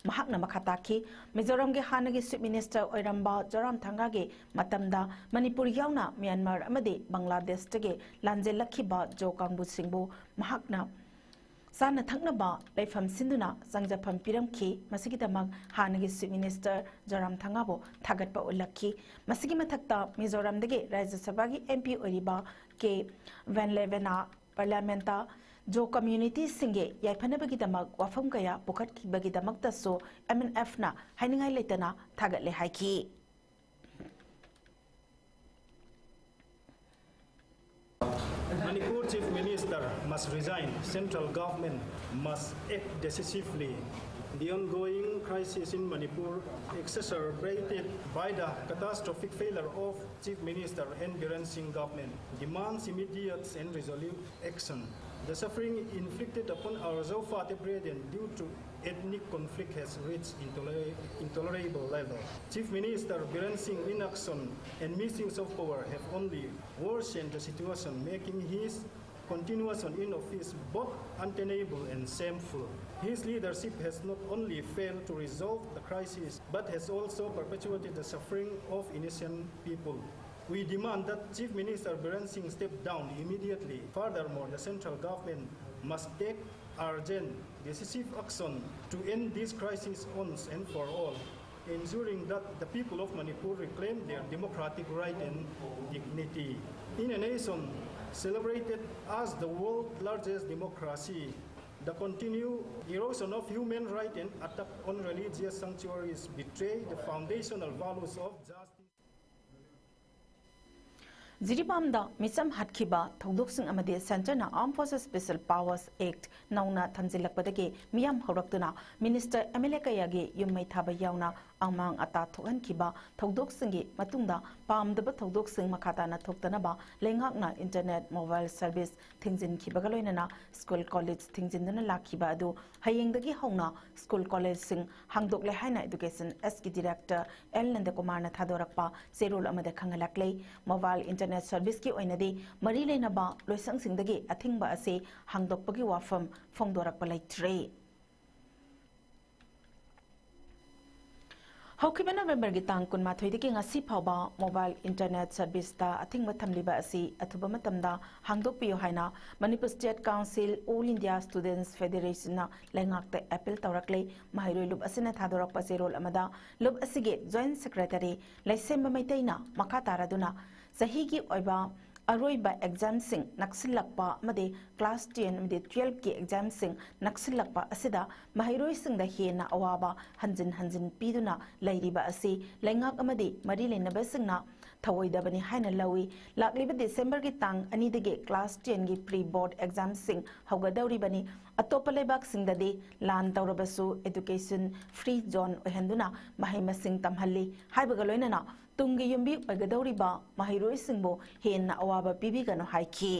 ꯃꯍꯥꯛꯅ ꯃꯈꯥ ꯇꯥꯈꯤ꯫ ꯃꯤꯖꯣꯔꯥꯝꯒꯤ ꯍꯥꯟꯅꯒꯤ Chief Minister ꯑꯣꯏꯔꯝꯕ ꯖꯣꯔꯥꯝꯊꯪꯒꯥꯒꯤ ꯃꯇꯝꯗ ꯃꯅꯤꯄꯨꯔ ꯌꯥꯎꯅ ꯃ꯭ꯌꯥꯟꯃꯥꯔ ꯑꯃꯗꯤ ꯕꯪꯒ꯭ꯂꯥꯗꯦꯁꯇꯒꯤ ꯂꯥꯟꯖꯦꯜꯂꯛꯈꯤꯕ ꯖꯣ ꯀꯥꯡꯕꯨꯁꯤꯡꯕꯨ ꯃꯍꯥꯛꯅ ꯆꯥꯅ ꯊꯛꯅꯕ ꯂꯩꯐꯝ ꯁꯤꯟꯗꯨꯅ ꯆꯪꯖꯐꯝ ꯄꯤꯔꯝꯈꯤ꯫ ꯃꯁꯤꯒꯤꯗꯃꯛ ꯍꯥꯟꯅꯒꯤ Chief Minister ꯖꯣꯔꯥꯝꯊꯪꯒꯥꯕꯨ ꯊꯥꯒꯠꯄ ꯎꯠꯂꯛꯈꯤ꯫ ꯃꯁꯤꯒꯤ ꯃꯊꯛꯇ ꯃꯤꯖꯣꯔꯥꯝꯗꯒꯤ ꯔꯥꯖ꯭ꯌ ꯁꯚꯥꯒꯤ M P ꯑꯣꯏꯔꯤꯕ ꯀꯦ ꯚꯦꯟꯂꯦꯚꯦꯅ Parliament ꯇ ꯖꯣ community ꯁꯤꯡꯒꯤ ꯌꯥꯏꯐꯅꯕꯒꯤꯗꯃꯛ ꯋꯥꯐꯝ ꯀꯌꯥ ꯄꯨꯈꯠꯈꯤꯕꯒꯤꯗꯃꯛꯇꯁꯨ M N F ꯅ ꯍꯥꯏꯅꯤꯡꯉꯥꯏ ꯂꯩꯇꯅ ꯊꯥꯒꯠꯂꯦ ꯍꯥꯏꯈꯤ꯫ Manipur Chief Minister must resign. Central government must act decisively. The ongoing crisis in Manipur, exacerbated by the catastrophic failure of Chief Minister N Biren Singh government, demands immediate and resolute action. The suffering inflicted upon our Zofa brethren due to ethnic conflict has reached intoler- intolerable level. Chief Minister Biren Singh inaction and misuse of power have only worsened the situation, making his continuation in office both untenable and shameful. His leadership has not only failed to resolve the crisis but has also perpetuated the suffering of innocent people. We demand that Chief Minister Biren Singh step down immediately. Furthermore, the central government must take urgent, decisive action to end this crisis once and for all, ensuring that the people of Manipur reclaim their democratic right and dignity. In a nation celebrated as the world's largest democracy, the continued erosion of human rights and attack on religious sanctuaries betray the foundational values of justice. ꯖꯤꯔꯤꯕꯥꯝꯗ ꯃꯤꯆꯝ ꯍꯥꯠꯈꯤꯕ ꯊꯧꯗꯣꯛꯁꯤꯡ ꯑꯃꯗꯤ ꯁꯦꯟꯇꯔꯅ Armed Forces Special Powers Act ꯅꯧꯅ ꯊꯝꯖꯤꯜꯂꯛꯄꯗꯒꯤ ꯃꯤꯌꯥꯝ ꯍꯧꯔꯛꯇꯨꯅ minister, M L A ꯀꯌꯥꯒꯤ ꯌꯨꯝ ꯃꯩ ꯊꯥꯕ ꯌꯥꯎꯅ ꯑꯃꯥꯡ ꯑꯇꯥ ꯊꯣꯛꯍꯟꯈꯤꯕ ꯊꯧꯗꯣꯛꯁꯤꯡꯒꯤ ꯃꯇꯨꯡꯗ ꯄꯥꯝꯗꯕ ꯊꯧꯗꯣꯛꯁꯤꯡ ꯃꯈꯥ ꯇꯥꯅ ꯊꯣꯛꯇꯅꯕ ꯂꯩꯉꯥꯛꯅ internet, mobile service ꯊꯤꯡꯖꯤꯟꯈꯤꯕꯒ ꯂꯣꯏꯅꯅ ꯁ꯭ꯀꯨꯜ ꯀꯣꯂꯦꯖ ꯊꯤꯡꯖꯤꯟꯗꯨꯅ ꯂꯥꯛꯈꯤꯕ ꯑꯗꯨ ꯍꯌꯦꯡꯗꯒꯤ ꯍꯧꯅ ꯁ꯭ꯀꯨꯜ ꯀꯣꯂꯦꯖꯁꯤꯡ ꯍꯥꯡꯗꯣꯛꯂꯦ ꯍꯥꯏꯅ Education S ꯀꯤ Director L ꯅꯟꯗꯀꯨꯃꯥꯔꯅ ꯊꯥꯗꯣꯔꯛꯄ ꯆꯦꯔꯣꯜ ꯑꯃꯗ ꯈꯪꯍꯜꯂꯛꯂꯦ꯫ Mobile internet service ꯀꯤ ꯑꯣꯏꯅꯗꯤ ꯃꯔꯤ ꯂꯩꯅꯕ ꯂꯣꯏꯁꯪꯁꯤꯡꯗꯒꯤ ꯑꯊꯤꯡꯕ ꯑꯁꯤ ꯍꯥꯡꯗꯣꯛꯄꯒꯤ ꯋꯥꯐꯝ ꯐꯣꯡꯗꯣꯔꯛꯄ ꯂꯩꯇ꯭ꯔꯦ꯫ ꯍꯧꯈꯤꯕ ꯅꯕꯦꯝꯕꯔꯒꯤ ꯇꯥꯡ ꯀꯨꯟꯃꯥꯊꯣꯏꯗꯒꯤ ꯉꯁꯤ ꯐꯥꯎꯕ mobile internet service ꯇ ꯑꯊꯤꯡꯕ ꯊꯝꯂꯤꯕ ꯑꯁꯤ ꯑꯊꯨꯕ ꯃꯇꯝꯗ ꯍꯥꯡꯗꯣꯛꯄꯤꯌꯨ ꯍꯥꯏꯅ Manipur State Council, All India Students Federation ꯅ ꯂꯩꯉꯥꯛꯇ appeal ꯇꯧꯔꯛꯂꯤ꯫ ꯃꯍꯩꯔꯣꯏ ꯂꯨꯞ ꯑꯁꯤꯅ ꯊꯥꯗꯣꯔꯛꯄ ꯆꯦꯔꯣꯜ ꯑꯃꯗ ꯂꯨꯞ ꯑꯁꯤꯒꯤ Joint Secretary ꯂꯩꯁꯦꯝꯕ ꯃꯩꯇꯩꯅ ꯃꯈꯥ ꯇꯥꯔꯗꯨꯅ ꯆꯍꯤꯒꯤ ꯑꯣꯏꯕ ꯑꯔꯣꯏꯕ ꯑꯦꯛꯖꯥꯝꯁꯤꯡ ꯅꯛꯁꯤꯜꯂꯛꯄ ꯑꯃꯗꯤ ꯀ꯭ꯂꯥꯁ ꯇꯦꯟ ꯑꯃꯗꯤ ꯇꯨꯌꯦꯜꯐꯀꯤ ꯑꯦꯛꯖꯥꯝꯁꯤꯡ ꯅꯛꯁꯤꯜꯂꯛꯄ ꯑꯁꯤꯗ ꯃꯍꯩꯔꯣꯏꯁꯤꯡꯗ ꯍꯦꯟꯅ ꯑꯋꯥꯕ ꯍꯟꯖꯤꯟ ꯍꯟꯖꯤꯟ ꯄꯤꯗꯨꯅ ꯂꯩꯔꯤꯕ ꯑꯁꯤ ꯂꯩꯉꯥꯛ ꯑꯃꯗꯤ ꯃꯔꯤ ꯂꯩꯅꯕꯁꯤꯡꯅ ꯊꯧꯑꯣꯏꯗꯕꯅꯤ ꯍꯥꯏꯅ ꯂꯧꯏ꯫ ꯂꯥꯛꯂꯤꯕ ꯗꯤꯁꯦꯝꯕꯔꯒꯤ ꯇꯥꯡ ꯑꯅꯤꯗꯒꯤ ꯀ꯭ꯂꯥꯁ ꯇꯦꯟꯒꯤ ꯄ꯭ꯔꯤ ꯕꯣꯔꯗ ꯑꯦꯛꯖꯥꯝꯁꯤꯡ ꯍꯧꯒꯗꯧꯔꯤꯕꯅꯤ꯫ ꯑꯇꯣꯞꯄ ꯂꯩꯕꯥꯛꯁꯤꯡꯗꯗꯤ ꯂꯥꯟ ꯇꯧꯔꯕꯁꯨ ꯑꯦꯗꯨꯀꯦꯁꯟ ꯐ꯭ꯔꯤ ꯖꯣꯟ ꯑꯣꯏꯍꯟꯗꯨꯅ ꯃꯍꯩ ꯃꯁꯤꯡ ꯇꯝꯍꯜꯂꯤ ꯍꯥꯏꯕꯒ ꯂꯣꯏꯅꯅ ꯇꯨꯡꯒꯤ ꯌꯨꯝꯕꯤ ꯑꯣꯏꯒꯗꯧꯔꯤꯕ ꯃꯍꯩꯔꯣꯏꯁꯤꯡꯕꯨ ꯍꯦꯟꯅ ꯑꯋꯥꯕ ꯄꯤꯕꯤꯒꯅꯨ ꯍꯥꯏꯈꯤ꯫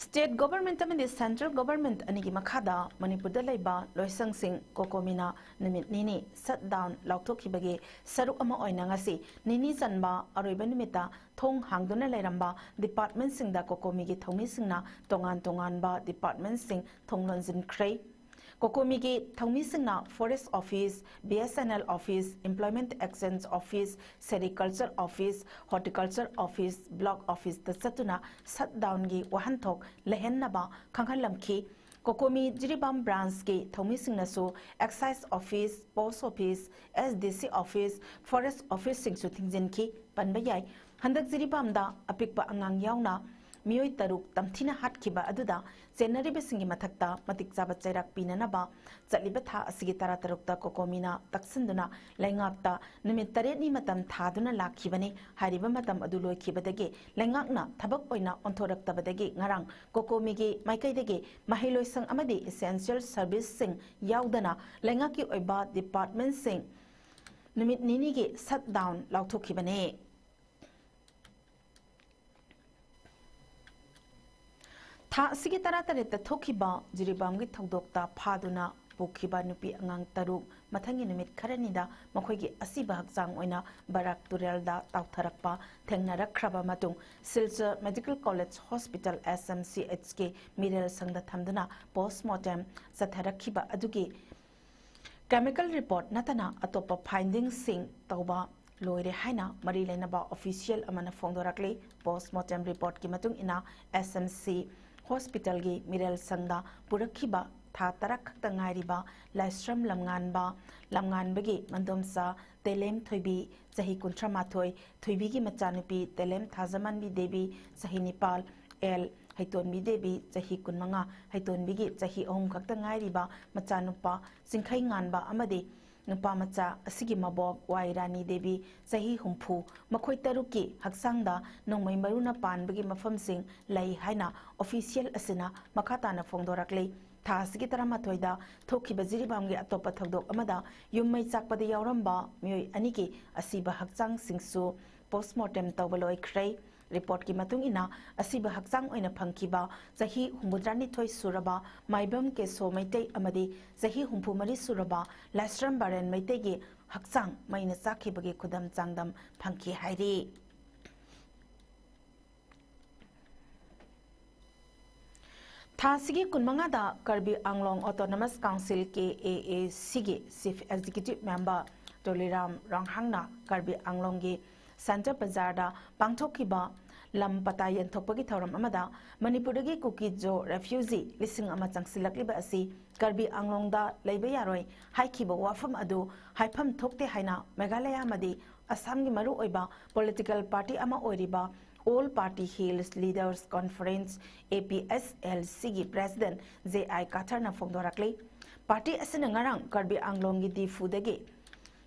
ꯁ꯭ꯇꯦꯠ ꯒꯣꯚꯔꯟꯃꯦꯟꯠ ꯑꯃꯗꯤ ꯁꯦꯟꯇ꯭ꯔꯦꯜ ꯒꯣꯚꯔꯟꯃꯦꯟꯠ ꯑꯅꯤꯒꯤ ꯃꯈꯥꯗ ꯃꯅꯤꯄꯨꯔꯗ ꯂꯩꯕ ꯂꯣꯏꯁꯪꯁꯤꯡ ꯀꯣꯀꯣꯃꯤꯅ ꯅꯨꯃꯤꯠ ꯅꯤꯅꯤ ꯁꯠ ꯗꯥꯎꯟ ꯂꯥꯎꯊꯣꯛꯈꯤꯕꯒꯤ ꯁꯔꯨꯛ ꯑꯃ ꯑꯣꯏꯅ ꯉꯁꯤ ꯅꯤꯅꯤ ꯆꯟꯕ ꯑꯔꯣꯏꯕ ꯅꯨꯃꯤꯠꯇ ꯊꯣꯡ ꯍꯥꯡꯗꯨꯅ ꯂꯩꯔꯝꯕ ꯗꯤꯄꯥꯔꯠꯃꯦꯟꯠꯁꯤꯡꯗ ꯀꯣꯀꯣꯃꯤꯒꯤ ꯊꯧꯃꯤꯁꯤꯡꯅ ꯇꯣꯉꯥꯟ ꯇꯣꯉꯥꯟꯕ ꯗꯤꯄꯥꯔꯠꯃꯦꯟꯠꯁꯤꯡ ꯊꯣꯡ ꯂꯣꯟꯁꯤꯟꯈ꯭ꯔꯦ꯫ ꯀꯣꯀꯣꯃꯤꯒꯤ ꯊꯧꯃꯤꯁꯤꯡꯅ forest office, B S N L office, employment exchange office, sericulture office, horticulture office, block ꯑꯣꯐꯤꯁꯇ ꯆꯠꯇꯨꯅ ꯁꯠ ꯗꯥꯎꯟꯒꯤ ꯋꯥꯍꯟꯊꯣꯛ ꯂꯩꯍꯟꯅꯕ ꯈꯪꯍꯜꯂꯝꯈꯤ꯫ ꯀꯣꯀꯣꯃꯤ ꯖꯤꯔꯤꯕꯥꯝ ꯕ꯭ꯔꯥꯟꯆꯀꯤ ꯊꯧꯃꯤꯁꯤꯡꯅꯁꯨ excise office, post office, S D C office, forest ꯑꯣꯐꯤꯁꯁꯤꯡꯁꯨ ꯊꯤꯡꯖꯤꯟꯈꯤ꯫ ꯄꯟꯕ ꯌꯥꯏ, ꯍꯟꯗꯛ ꯖꯤꯔꯤꯕꯥꯝꯗ ꯑꯄꯤꯛꯄ ꯑꯉꯥꯡ ꯌꯥꯎꯅ ꯃꯤꯑꯣꯏ ꯇꯔꯨꯛ ꯇꯝꯊꯤꯅ ꯍꯥꯠꯈꯤꯕ ꯑꯗꯨꯗ ꯆꯦꯟꯅꯔꯤꯕꯁꯤꯡꯒꯤ ꯃꯊꯛꯇ ꯃꯇꯤꯛ ꯆꯥꯕ ꯆꯩꯔꯥꯛ ꯄꯤꯅꯅꯕ ꯆꯠꯂꯤꯕ ꯊꯥ ꯑꯁꯤꯒꯤ ꯇꯔꯥꯇꯔꯨꯛꯇ ꯀꯣꯀꯣꯃꯤꯅ ꯇꯛꯁꯤꯟꯗꯨꯅ ꯂꯩꯉꯥꯛꯇ ꯅꯨꯃꯤꯠ ꯇꯔꯦꯠꯅꯤ ꯃꯇꯝ ꯊꯥꯗꯨꯅ ꯂꯥꯛꯈꯤꯕꯅꯤ꯫ ꯍꯥꯏꯔꯤꯕ ꯃꯇꯝ ꯑꯗꯨ ꯂꯣꯏꯈꯤꯕꯗꯒꯤ ꯂꯩꯉꯥꯛꯅ ꯊꯕꯛ ꯑꯣꯏꯅ ꯑꯣꯟꯊꯣꯔꯛꯇꯕꯗꯒꯤ ꯉꯔꯥꯡ ꯀꯣꯀꯣꯃꯤꯒꯤ ꯃꯥꯏꯀꯩꯗꯒꯤ ꯃꯍꯩꯂꯣꯏꯁꯪ ꯑꯃꯗꯤ essential serviceꯁꯤꯡ ꯌꯥꯎꯗꯅ ꯂꯩꯉꯥꯛꯀꯤ ꯑꯣꯏꯕ ꯗꯤꯄꯥꯔꯠꯃꯦꯟꯠꯁꯤꯡ ꯅꯨꯃꯤꯠ ꯅꯤꯅꯤꯒꯤ ꯁꯠ ꯗꯥꯎꯟ ꯂꯥꯎꯊꯣꯛꯈꯤꯕꯅꯤ꯫ ꯊꯥ ꯑꯁꯤꯒꯤ ꯇꯔꯥꯇꯔꯦꯠꯇ ꯊꯣꯛꯈꯤꯕ ꯖꯤꯔꯤꯕꯥꯝꯒꯤ ꯊꯧꯗꯣꯛꯇ ꯐꯥꯗꯨꯅ ꯄꯨꯈꯤꯕ ꯅꯨꯄꯤ ꯑꯉꯥꯡ ꯇꯔꯨꯛ ꯃꯊꯪꯒꯤ ꯅꯨꯃꯤꯠ ꯈꯔꯅꯤꯗ ꯃꯈꯣꯏꯒꯤ ꯑꯁꯤꯕ ꯍꯛꯆꯥꯡ ꯑꯣꯏꯅ ꯕꯔꯥꯛ ꯇꯨꯔꯦꯜꯗ ꯇꯥꯎꯊꯔꯛꯄ ꯊꯦꯡꯅꯔꯛꯈ꯭ꯔꯕ ꯃꯇꯨꯡ ꯁꯤꯜꯆꯔ ꯃꯦꯗꯤꯀꯦꯜ ꯀꯣꯂꯦꯖ ꯍꯣꯁꯄꯤꯇꯥꯜ, ꯑꯦꯁ ꯑꯦꯝ ꯁꯤ ꯑꯩꯆꯀꯤ ꯃꯤꯔꯦꯜ ꯁꯪꯗ ꯊꯝꯗꯨꯅ ꯄꯣꯁ꯭ꯠꯃꯣꯔꯇꯦꯝ ꯆꯠꯊꯔꯛꯈꯤꯕ ꯑꯗꯨꯒꯤ ꯀꯦꯃꯤꯀꯦꯜ ꯔꯤꯄꯣꯔꯠ ꯅꯠꯇꯅ ꯑꯇꯣꯞꯄ ꯐꯥꯏꯟꯗꯤꯡꯁꯤꯡ ꯇꯧꯕ ꯂꯣꯏꯔꯦ ꯍꯥꯏꯅ ꯃꯔꯤ ꯂꯩꯅꯕ ꯑꯣꯐꯤꯁꯤꯌꯦꯜ ꯑꯃꯅ ꯐꯣꯡꯗꯣꯔꯛꯂꯤ꯫ ꯄꯣꯁ꯭ꯠꯃꯣꯔꯇꯦꯝ ꯔꯤꯄꯣꯔꯠꯀꯤ ꯃꯇꯨꯡ ꯏꯟꯅ ꯑꯦꯁ ꯑꯦꯝ ꯁꯤ ꯍꯣꯁꯄꯤꯇꯥꯜꯒꯤ ꯃꯤꯔꯦꯜ ꯁꯪꯗ ꯄꯨꯔꯛꯈꯤꯕ ꯊꯥ ꯇꯔꯥ ꯈꯛꯇ ꯉꯥꯏꯔꯤꯕ ꯂꯥꯏꯁ꯭ꯔꯝ ꯂꯝꯉꯥꯟꯕ, ꯂꯝꯉꯥꯟꯕꯒꯤ ꯃꯟꯗꯣꯝꯆꯥ ꯇꯦꯂꯦꯝ ꯊꯣꯏꯕꯤ, ꯆꯍꯤ ꯀꯨꯟꯊ꯭ꯔꯥ ꯃꯥꯊꯣꯏ, ꯊꯣꯏꯕꯤꯒꯤ ꯃꯆꯥꯅꯨꯄꯤ ꯇꯦꯂꯦꯝ ꯊꯥꯖꯃꯥꯟꯕꯤ ꯗꯦꯕꯤ, ꯆꯍꯤ ꯅꯤꯄꯥꯜ, ꯑꯦꯜ ꯍꯩꯇꯣꯟꯕꯤ ꯗꯦꯕꯤ, ꯆꯍꯤ ꯀꯨꯟꯃꯉꯥ, ꯍꯩꯇꯣꯟꯕꯤꯒꯤ ꯆꯍꯤ ꯑꯍꯨꯝ ꯈꯛꯇ ꯉꯥꯏꯔꯤꯕ ꯃꯆꯥꯅꯨꯄꯥ ꯆꯤꯡꯈꯩ ꯉꯥꯟꯕ ꯑꯃꯗꯤ ꯅꯨꯄꯥ ꯃꯆꯥ ꯑꯁꯤꯒꯤ ꯃꯕꯣꯛ ꯋꯥꯏ ꯔꯥꯅꯤ ꯗꯦꯕꯤ, ꯆꯍꯤ ꯍꯨꯝꯐꯨ, ꯃꯈꯣꯏ ꯇꯔꯨꯛꯀꯤ ꯍꯛꯆꯥꯡꯗ ꯅꯣꯡꯃꯩ ꯃꯔꯨꯅ ꯄꯥꯟꯕꯒꯤ ꯃꯐꯝꯁꯤꯡ ꯂꯩ ꯍꯥꯏꯅ ꯑꯣꯐꯤꯁꯤꯌꯦꯜ ꯑꯁꯤꯅ ꯃꯈꯥ ꯇꯥꯅ ꯐꯣꯡꯗꯣꯔꯛꯂꯤ꯫ ꯊꯥ ꯑꯁꯤꯒꯤ ꯇꯔꯥꯃꯥꯊꯣꯏꯗ ꯊꯣꯛꯈꯤꯕ ꯖꯤꯔꯤꯕꯥꯝꯒꯤ ꯑꯇꯣꯞꯄ ꯊꯧꯗꯣꯛ ꯑꯃꯗ ꯌꯨꯝ ꯃꯩ ꯆꯥꯛꯄꯗ ꯌꯥꯎꯔꯝꯕ ꯃꯤꯑꯣꯏ ꯑꯅꯤꯒꯤ ꯑꯁꯤꯕ ꯍꯛꯆꯥꯡꯁꯤꯡꯁꯨ ꯄꯣꯁꯃꯣꯔꯇꯦꯝ ꯇꯧꯕ ꯂꯣꯏꯈ꯭ꯔꯦ꯫ ꯔꯤꯄꯣꯔꯠꯀꯤ ꯃꯇꯨꯡ ꯏꯟꯅ, ꯑꯁꯤꯕ ꯍꯛꯆꯥꯡ ꯑꯣꯏꯅ ꯐꯪꯈꯤꯕ ꯆꯍꯤ ꯍꯨꯝꯐꯨꯇꯔꯥꯅꯤꯊꯣꯏ ꯁꯨꯔꯕ ꯃꯥꯏꯕꯝ ꯀꯦꯁꯣ ꯃꯩꯇꯩ ꯑꯃꯗꯤ ꯆꯍꯤ ꯍꯨꯝꯐꯨ ꯃꯔꯤ ꯁꯨꯔꯕ ꯂꯥꯏꯁ꯭ꯔꯝ ꯕꯥꯔꯦꯟ ꯃꯩꯇꯩꯒꯤ ꯍꯛꯆꯥꯡ ꯃꯩꯅ ꯆꯥꯛꯈꯤꯕꯒꯤ ꯈꯨꯗꯝ ꯆꯥꯡꯗꯝ ꯐꯪꯈꯤ ꯍꯥꯏꯔꯤ꯫ ꯊꯥ ꯑꯁꯤꯒꯤ ꯀꯨꯟꯃꯉꯥꯗ ꯀꯔꯕꯤ ꯑꯪꯂꯣꯡ ꯑꯣꯇꯣꯅꯣꯃꯁ ꯀꯥꯎꯟꯁꯤꯜ, ꯀꯦ ꯑꯦ ꯑꯦ ꯁꯤꯒꯤ ꯆꯤꯐ ꯑꯦꯛꯖꯤꯀ꯭ꯌꯨꯇꯤꯚ ꯃꯦꯝꯕꯔ ꯇꯣꯂꯤꯔꯥꯝ ꯔꯣꯡꯍꯥꯡꯅ ꯀꯔꯕꯤ ꯑꯪꯂꯣꯡꯒꯤ ꯁꯦꯟꯇꯔ ꯕꯖꯥꯔꯗ ꯄꯥꯡꯊꯣꯛꯈꯤꯕ ꯂꯝ ꯄꯇꯥ ꯌꯦꯟꯊꯣꯛꯄꯒꯤ ꯊꯧꯔꯝ ꯑꯃꯗ ꯃꯅꯤꯄꯨꯔꯗꯒꯤ ꯀꯨꯀꯤ ꯖꯣ ꯔꯦꯐ꯭ꯌꯨꯖꯤ ꯂꯤꯁꯤꯡ ꯑꯃ ꯆꯪꯁꯤꯜꯂꯛꯂꯤꯕ ꯑꯁꯤ ꯀꯔꯕꯤ ꯑꯪꯂꯣꯡꯗ ꯂꯩꯕ ꯌꯥꯔꯣꯏ ꯍꯥꯏꯈꯤꯕ ꯋꯥꯐꯝ ꯑꯗꯨ ꯍꯥꯏꯐꯝ ꯊꯣꯛꯇꯦ ꯍꯥꯏꯅ ꯃꯦꯘꯥꯂꯌꯥ ꯑꯃꯗꯤ ꯑꯁꯥꯝꯒꯤ ꯃꯔꯨꯑꯣꯏꯕ ꯄꯣꯂꯤꯇꯤꯀꯦꯜ ꯄꯥꯔꯇꯤ ꯑꯃ ꯑꯣꯏꯔꯤꯕ All Party Hills Leaders Conference, A P H L C ꯒꯤ ꯄ꯭ꯔꯦꯁꯤꯗꯦꯟꯠ ꯖꯦ ꯑꯥꯏ ꯀꯥꯊꯔꯅ ꯐꯣꯡꯗꯣꯔꯛꯂꯤ꯫ ꯄꯥꯔꯇꯤ ꯑꯁꯤꯅ ꯉꯔꯥꯡ ꯀꯔꯕꯤ ꯑꯪꯂꯣꯡꯒꯤ ꯗꯤꯐꯨꯗꯒꯤ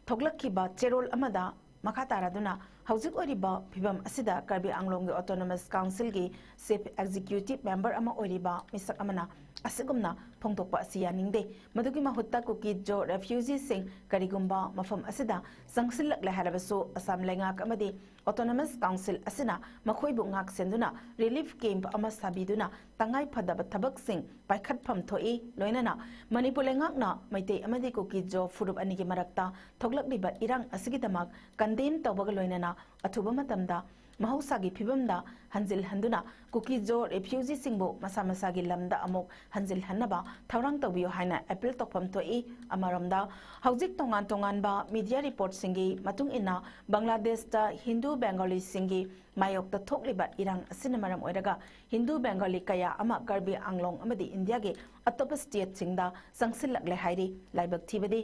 ꯊꯣꯛꯂꯛꯈꯤꯕ ꯆꯦꯔꯣꯜ ꯑꯃꯗ ꯃꯈꯥ ꯇꯥꯔꯗꯨꯅ ꯍꯧꯖꯤꯛ ꯑꯣꯏꯔꯤꯕ ꯐꯤꯕꯝ ꯑꯁꯤꯗ ꯀꯔꯕꯤ ꯑꯪꯂꯣꯡꯒꯤ ꯑꯣꯇꯣꯅꯣꯃꯁ ꯀꯥꯎꯟꯁꯤꯜꯒꯤ ꯆꯤꯐ ꯑꯦꯛꯖꯤꯀ꯭ꯌꯨꯇꯤꯚ ꯃꯦꯝꯕꯔ ꯑꯃ ꯑꯣꯏꯔꯤꯕ ꯃꯤꯁꯛ ꯑꯃꯅ ꯑꯁꯤꯒꯨꯝꯅ ꯐꯣꯡꯗꯣꯛꯄ ꯑꯁꯤ ꯌꯥꯅꯤꯡꯗꯦ꯫ ꯃꯗꯨꯒꯤ ꯃꯍꯨꯠꯇ ꯀꯨꯀꯤ ꯖꯣ ꯔꯦꯐ꯭ꯌꯨꯖꯤꯁꯤꯡ ꯀꯔꯤꯒꯨꯝꯕ ꯃꯐꯝ ꯑꯁꯤꯗ ꯆꯪꯁꯤꯜꯂꯛꯂꯦ ꯍꯥꯏꯔꯕꯁꯨ ꯑꯁꯥꯝ ꯂꯩꯉꯥꯛ ꯑꯃꯗꯤ ꯑꯣꯇꯣꯅꯣꯃꯁ ꯀꯥꯎꯟꯁꯤꯜ ꯑꯁꯤꯅ ꯃꯈꯣꯏꯕꯨ ꯉꯥꯛꯁꯦꯟꯗꯨꯅ ꯔꯤꯂꯤꯐ ꯀꯦꯝꯞ ꯑꯃ ꯁꯥꯕꯤꯗꯨꯅ ꯇꯉꯥꯏ ꯐꯗꯕ ꯊꯕꯛꯁꯤꯡ ꯄꯥꯏꯈꯠꯐꯝ ꯊꯣꯛꯏ꯫ ꯂꯣꯏꯅꯅ ꯃꯅꯤꯄꯨꯔ ꯂꯩꯉꯥꯛꯅ ꯃꯩꯇꯩ ꯑꯃꯗꯤ ꯀꯨꯀꯤ ꯖꯣ ꯐꯨꯔꯨꯞ ꯑꯅꯤꯒꯤ ꯃꯔꯛꯇ ꯊꯣꯛꯂꯛꯂꯤꯕ ꯏꯔꯥꯡ ꯑꯁꯤꯒꯤꯗꯃꯛ ꯀꯟꯗꯦꯝ ꯇꯧꯕꯒ ꯂꯣꯏꯅꯅ ꯑꯊꯨꯕ ꯃꯇꯝꯗ ꯃꯍꯧꯁꯥꯒꯤ ꯐꯤꯕꯝꯗ ꯍꯟꯖꯤꯜꯍꯟꯗꯨꯅ ꯀꯨꯀꯤ-ꯖꯣ ꯔꯤꯐ꯭ꯌꯨꯖꯤꯁꯤꯡꯕꯨ ꯃꯁꯥ ꯃꯁꯥꯒꯤ ꯂꯝꯗ ꯑꯃꯨꯛ ꯍꯟꯖꯤꯜꯍꯟꯅꯕ ꯊꯧꯔꯥꯡ ꯇꯧꯕꯤꯌꯨ ꯍꯥꯏꯅ ꯑꯦꯄꯤꯜ ꯇꯧꯐꯝ ꯊꯣꯛꯏ꯫ ꯑꯃꯔꯣꯝꯗ, ꯍꯧꯖꯤꯛ ꯇꯣꯉꯥꯟ ꯇꯣꯉꯥꯟꯕ ꯃꯤꯗꯤꯌꯥ ꯔꯤꯄꯣꯔꯠꯁꯤꯡꯒꯤ ꯃꯇꯨꯡ ꯏꯟꯅ, ꯕꯪꯒ꯭ꯂꯥꯗꯦꯁꯇ ꯍꯤꯟꯗꯨ ꯕꯦꯡꯒꯣꯂꯤꯁꯤꯡꯒꯤ ꯃꯥꯌꯣꯛꯇ ꯊꯣꯛꯂꯤꯕ ꯏꯔꯥꯡ ꯑꯁꯤꯅ ꯃꯔꯝ ꯑꯣꯏꯔꯒ ꯍꯤꯟꯗꯨ ꯕꯦꯡꯒꯣꯂꯤ ꯀꯌꯥ ꯑꯃ ꯀꯔꯕꯤ ꯑꯪꯂꯣꯡ ꯑꯃꯗꯤ ꯏꯟꯗꯤꯌꯥꯒꯤ ꯑꯇꯣꯞꯄ ꯁ꯭ꯇꯦꯠꯁꯤꯡꯗ ꯆꯪꯁꯤꯜꯂꯛꯂꯦ ꯍꯥꯏꯔꯤ꯫ ꯂꯥꯏꯕꯛ ꯊꯤꯕꯗꯤ,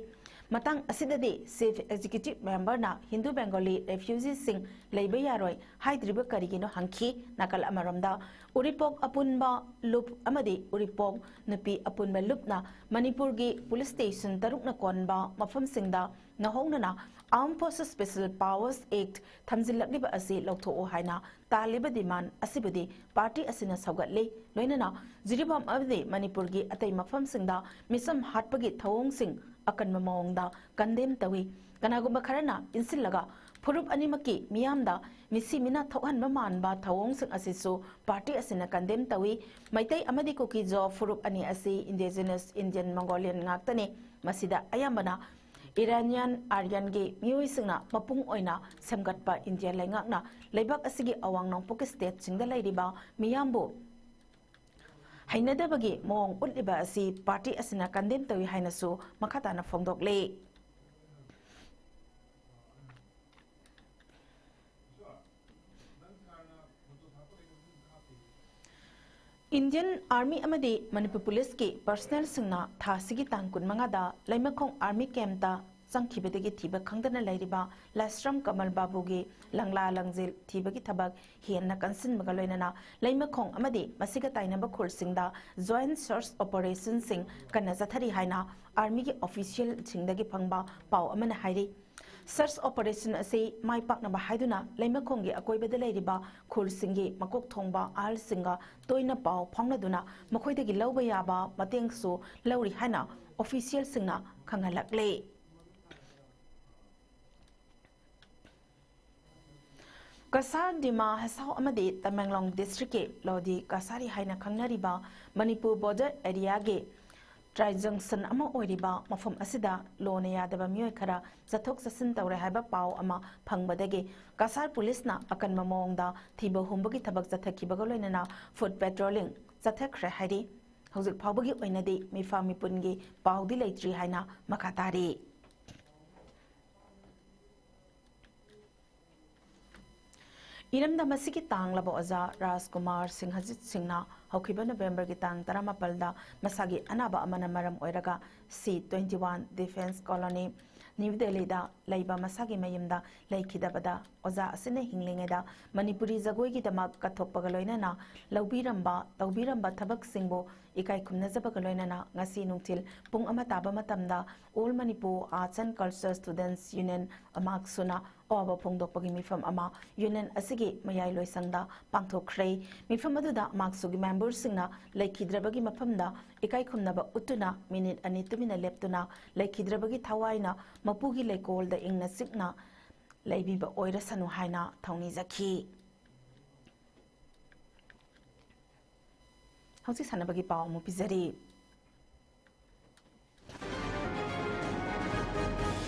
ꯃꯇꯥꯡ ꯑꯁꯤꯗꯗꯤ ꯆꯤꯐ ꯑꯦꯛꯖꯤꯀ꯭ꯌꯨꯇꯤꯚ ꯃꯦꯝꯕꯔꯅ ꯍꯤꯟꯗꯨ ꯕꯦꯡꯒꯣꯂꯤ ꯔꯤꯐ꯭ꯌꯨꯖꯤꯁꯤꯡ ꯂꯩꯕ ꯌꯥꯔꯣꯏ ꯍꯥꯏꯗ꯭ꯔꯤꯕ ꯀꯔꯤꯒꯤꯅꯣ ꯍꯪꯈꯤ꯫ ꯅꯥꯀꯜ ꯑꯃꯔꯣꯝꯗ, ꯎꯔꯤꯄꯣꯛ ꯑꯄꯨꯟꯕ ꯂꯨꯞ ꯑꯃꯗꯤ ꯎꯔꯤꯄꯣꯛ ꯅꯨꯄꯤ ꯑꯄꯨꯟꯕ ꯂꯨꯞꯅ ꯃꯅꯤꯄꯨꯔꯒꯤ ꯄꯨꯂꯤꯁ ꯁ꯭ꯇꯦꯁꯟ ꯇꯔꯨꯛꯅ ꯀꯣꯟꯕ ꯃꯐꯝꯁꯤꯡꯗ ꯅꯧꯍꯧꯅꯅ Armed Forces Special Powers Act ꯊꯝꯖꯤꯜꯂꯛꯂꯤꯕ ꯑꯁꯤ ꯂꯧꯊꯣꯛꯎ ꯍꯥꯏꯅ ꯇꯥꯜꯂꯤꯕ ꯗꯤꯃꯥꯟ ꯑꯁꯤꯕꯨꯗꯤ ꯄꯥꯔꯇꯤ ꯑꯁꯤꯅ ꯁꯧꯒꯠꯂꯤ꯫ ꯂꯣꯏꯅꯅ ꯖꯤꯔꯤꯕꯥꯝ ꯑꯃꯗꯤ ꯃꯅꯤꯄꯨꯔꯒꯤ ꯑꯇꯩ ꯃꯐꯝꯁꯤꯡꯗ ꯃꯤꯆꯝ ꯍꯥꯠꯄꯒꯤ ꯊꯧꯑꯣꯡꯁꯤꯡ ꯑꯀꯟꯕ ꯃꯑꯣꯡꯗ ꯀꯟꯗꯦꯝ ꯇꯧꯏ꯫ ꯀꯅꯥꯒꯨꯝꯕ ꯈꯔꯅ ꯏꯟꯁꯤꯜꯂꯒ ꯐꯨꯔꯨꯞ ꯑꯅꯤꯃꯛꯀꯤ ꯃꯤꯌꯥꯝꯗ ꯃꯤꯁꯤ ꯃꯤꯅꯥ ꯊꯣꯛꯍꯟꯕ ꯃꯥꯟꯕ ꯊꯧꯑꯣꯡꯁꯤꯡ ꯑꯁꯤꯁꯨ ꯄꯥꯔꯇꯤ ꯑꯁꯤꯅ ꯀꯟꯗꯦꯝ ꯇꯧꯏ꯫ ꯃꯩꯇꯩ ꯑꯃꯗꯤ ꯀꯨꯀꯤ-ꯖꯣ ꯐꯨꯔꯨꯞ ꯑꯅꯤ ꯑꯁꯤ Indigenous Indian Mongolian ꯉꯥꯛꯇꯅꯤ꯫ ꯃꯁꯤꯗ ꯑꯌꯥꯝꯕꯅ ꯏꯔꯥꯅꯤꯌꯥꯟ ꯑꯥꯔꯌꯟꯒꯤ ꯃꯤꯑꯣꯏꯁꯤꯡꯅ ꯃꯄꯨꯡ ꯑꯣꯏꯅ ꯁꯦꯝꯒꯠꯄ ꯏꯟꯗꯤꯌꯥ ꯂꯩꯉꯥꯛꯅ ꯂꯩꯕꯥꯛ ꯑꯁꯤꯒꯤ ꯑꯋꯥꯡ ꯅꯣꯡꯄꯣꯛꯀꯤ ꯁ꯭ꯇꯦꯠꯁꯤꯡꯗ ꯂꯩꯔꯤꯕ ꯃꯤꯌꯥꯝꯕꯨ ꯍꯩꯅꯗꯕꯒꯤ ꯃꯑꯣꯡ ꯎꯠꯂꯤꯕ ꯑꯁꯤ ꯄꯥꯔꯇꯤ ꯑꯁꯤꯅ ꯀꯟꯗꯦꯝ ꯇꯧꯏ ꯍꯥꯏꯅꯁꯨ ꯃꯈꯥ ꯇꯥꯅ ꯐꯣꯡꯗꯣꯛꯂꯤ꯫ ꯏꯟꯗꯤꯌꯟ ꯑꯥꯔꯃꯤ ꯑꯃꯗꯤ ꯃꯅꯤꯄꯨꯔ ꯄꯨꯂꯤꯁꯀꯤ ꯄꯔꯁꯅꯦꯜꯁꯤꯡꯅ ꯊꯥ ꯑꯁꯤꯒꯤ ꯇꯥꯡ ꯀꯨꯟꯃꯉꯥꯗ ꯂꯩꯃꯈꯣꯡ ꯑꯥꯔꯃꯤ ꯀꯦꯝꯞꯇ ꯆꯪꯈꯤꯕꯗꯒꯤ ꯊꯤꯕ ꯈꯪꯗꯅ ꯂꯩꯔꯤꯕ ꯂꯥꯏꯁ꯭ꯔꯝ ꯀꯃꯜ ꯕꯥꯕꯨꯒꯤ ꯂꯪꯂꯥ ꯂꯪꯖꯦꯜ ꯊꯤꯕꯒꯤ ꯊꯕꯛ ꯍꯦꯟꯅ ꯀꯟꯁꯤꯟꯕꯒ ꯂꯣꯏꯅꯅ ꯂꯩꯃꯈꯣꯡ ꯑꯃꯗꯤ ꯃꯁꯤꯒ ꯇꯥꯏꯅꯕ ꯈꯨꯜꯁꯤꯡꯗ ꯖꯣꯏꯟꯠ ꯁꯔꯆ ꯑꯣꯄꯔꯦꯁꯟꯁꯤꯡ ꯀꯟꯅ ꯆꯠꯊꯔꯤ ꯍꯥꯏꯅ ꯑꯥꯔꯃꯤꯒꯤ ꯑꯣꯐꯤꯁꯤꯌꯦꯜꯁꯤꯡꯗꯒꯤ ꯐꯪꯕ ꯄꯥꯎ ꯑꯃꯅ ꯍꯥꯏꯔꯤ꯫ ꯁꯔꯆ ꯑꯣꯄꯔꯦꯁꯟ ꯑꯁꯤ ꯃꯥꯏ ꯄꯥꯛꯅꯕ ꯍꯥꯏꯗꯨꯅ ꯂꯩꯃꯈꯣꯡꯒꯤ ꯑꯀꯣꯏꯕꯗ ꯂꯩꯔꯤꯕ ꯈꯨꯜꯁꯤꯡꯒꯤ ꯃꯀꯣꯛ ꯊꯣꯡꯕ ꯑꯍꯜꯁꯤꯡꯒ ꯇꯣꯏꯅ ꯄꯥꯎ ꯐꯥꯎꯅꯗꯨꯅ ꯃꯈꯣꯏꯗꯒꯤ ꯂꯧꯕ ꯌꯥꯕ ꯃꯇꯦꯡꯁꯨ ꯂꯧꯔꯤ ꯍꯥꯏꯅ ꯑꯣꯐꯤꯁꯤꯌꯦꯜꯁꯤꯡꯅ ꯈꯪꯍꯜꯂꯛꯂꯤ꯫ ꯀꯁꯥꯔ, ꯗꯤꯃꯥ ꯍꯁꯥꯎ ꯑꯃꯗꯤ ꯇꯃꯦꯡꯂꯣꯡ ꯗꯤꯁꯇ꯭ꯔꯤꯛꯀꯤ ꯂꯣꯗꯤ ꯀꯁꯥꯔꯤ ꯍꯥꯏꯅ ꯈꯪꯅꯔꯤꯕ ꯃꯅꯤꯄꯨꯔ ꯕꯣꯔꯗꯔ ꯑꯦꯔꯤꯌꯥꯒꯤ ꯇ꯭ꯔꯥꯏ ꯖꯪꯁꯟ ꯑꯃ ꯑꯣꯏꯔꯤꯕ ꯃꯐꯝ ꯑꯁꯤꯗ ꯂꯣꯅ ꯌꯥꯗꯕ ꯃꯤꯑꯣꯏ ꯈꯔ ꯆꯠꯊꯣꯛ ꯆꯠꯁꯤꯟ ꯇꯧꯔꯦ ꯍꯥꯏꯕ ꯄꯥꯎ ꯑꯃ ꯐꯪꯕꯗꯒꯤ ꯀꯁꯥꯔ ꯄꯨꯂꯤꯁꯅ ꯑꯀꯟꯕ ꯃꯑꯣꯡꯗ ꯊꯤꯕ ꯍꯨꯝꯕꯒꯤ ꯊꯕꯛ ꯆꯠꯊꯈꯤꯕꯒ ꯂꯣꯏꯅꯅ ꯐꯨꯠ ꯄꯦꯇ꯭ꯔꯣꯂꯤꯡ ꯆꯠꯊꯈ꯭ꯔꯦ ꯍꯥꯏꯔꯤ꯫ ꯍꯧꯖꯤꯛ ꯐꯥꯎꯕꯒꯤ ꯑꯣꯏꯅꯗꯤ ꯃꯤꯐꯥ ꯃꯤꯄꯨꯟꯒꯤ ꯄꯥꯎꯗꯤ ꯂꯩꯇ꯭ꯔꯤ ꯍꯥꯏꯅ ꯃꯈꯥ ꯇꯥꯔꯤ꯫ ꯏꯔꯝꯗꯝ ꯑꯁꯤꯒꯤ ꯇꯥꯡꯂꯕ ꯑꯣꯖꯥ ꯔꯥꯖꯀꯨꯃꯥꯔ ꯁꯤꯡꯍꯖꯤꯠ ꯁꯤꯡꯅ ꯍꯧꯈꯤꯕ ꯅꯕꯦꯝꯕꯔꯒꯤ ꯇꯥꯡ ꯇꯔꯥꯃꯥꯄꯜꯗ ꯃꯁꯥꯒꯤ ꯑꯅꯥꯕ ꯑꯃꯅ ꯃꯔꯝ ꯑꯣꯏꯔꯒ ꯁꯤ twenty one defence colony, new ꯗꯦꯜꯂꯤꯗ ꯂꯩꯕ ꯃꯁꯥꯒꯤ ꯃꯌꯨꯝꯗ ꯂꯩꯈꯤꯗꯕꯗ ꯑꯣꯖꯥ ꯑꯁꯤꯅ ꯍꯤꯡꯂꯤꯉꯩꯗ ꯃꯅꯤꯄꯨꯔꯤ ꯖꯒꯣꯏꯒꯤꯗꯃꯛ ꯀꯠꯊꯣꯛꯄꯒ ꯂꯣꯏꯅꯅ ꯂꯧꯕꯤꯔꯝꯕ, ꯇꯧꯕꯤꯔꯝꯕ ꯊꯕꯛꯁꯤꯡꯕꯨ ꯏꯀꯥꯏ ꯈꯨꯝꯅꯖꯕꯒ ꯂꯣꯏꯅꯅ ꯉꯁꯤ ꯅꯨꯡꯊꯤꯜ ꯄꯨꯡ ꯑꯃ ꯇꯥꯕ ꯃꯇꯝꯗ All Manipur Arts and Culture Students Union, ꯑꯃꯥꯛꯁꯨꯅ ꯑꯋꯥꯕ ꯐꯣꯡꯗꯣꯛꯄꯒꯤ ꯃꯤꯐꯝ ꯑꯃ ꯌꯨꯅꯤꯌꯟ ꯑꯁꯤꯒꯤ ꯃꯌꯥꯏ ꯂꯣꯏꯁꯪꯗ ꯄꯥꯡꯊꯣꯛꯈ꯭ꯔꯦ꯫ ꯃꯤꯐꯝ ꯑꯗꯨꯗ ꯑꯃꯥꯛꯁꯨꯒꯤ ꯃꯦꯝꯕꯔꯁꯤꯡꯅ ꯂꯩꯈꯤꯗ꯭ꯔꯕꯒꯤ ꯃꯐꯝꯗ ꯏꯀꯥꯏ ꯈꯨꯝꯅꯕ ꯎꯠꯇꯨꯅ ꯃꯤꯅꯤꯠ ꯑꯅꯤ ꯇꯨꯃꯤꯟꯅ ꯂꯦꯞꯇꯨꯅ ꯂꯩꯈꯤꯗ꯭ꯔꯕꯒꯤ ꯊꯋꯥꯏꯅ ꯃꯄꯨꯒꯤ ꯂꯩꯀꯣꯜꯗ ꯏꯪꯅ ꯆꯤꯛꯅ ꯂꯩꯕꯤꯕ ꯑꯣꯏꯔꯁꯅꯨ ꯍꯥꯏꯅ ꯊꯧꯅꯤꯖꯈꯤ꯫ ꯍꯧꯖꯤꯛ ꯁꯥꯟꯅꯕꯒꯤ ꯄꯥꯎ ꯑꯃꯨꯛ ꯄꯤꯖꯔꯤ꯫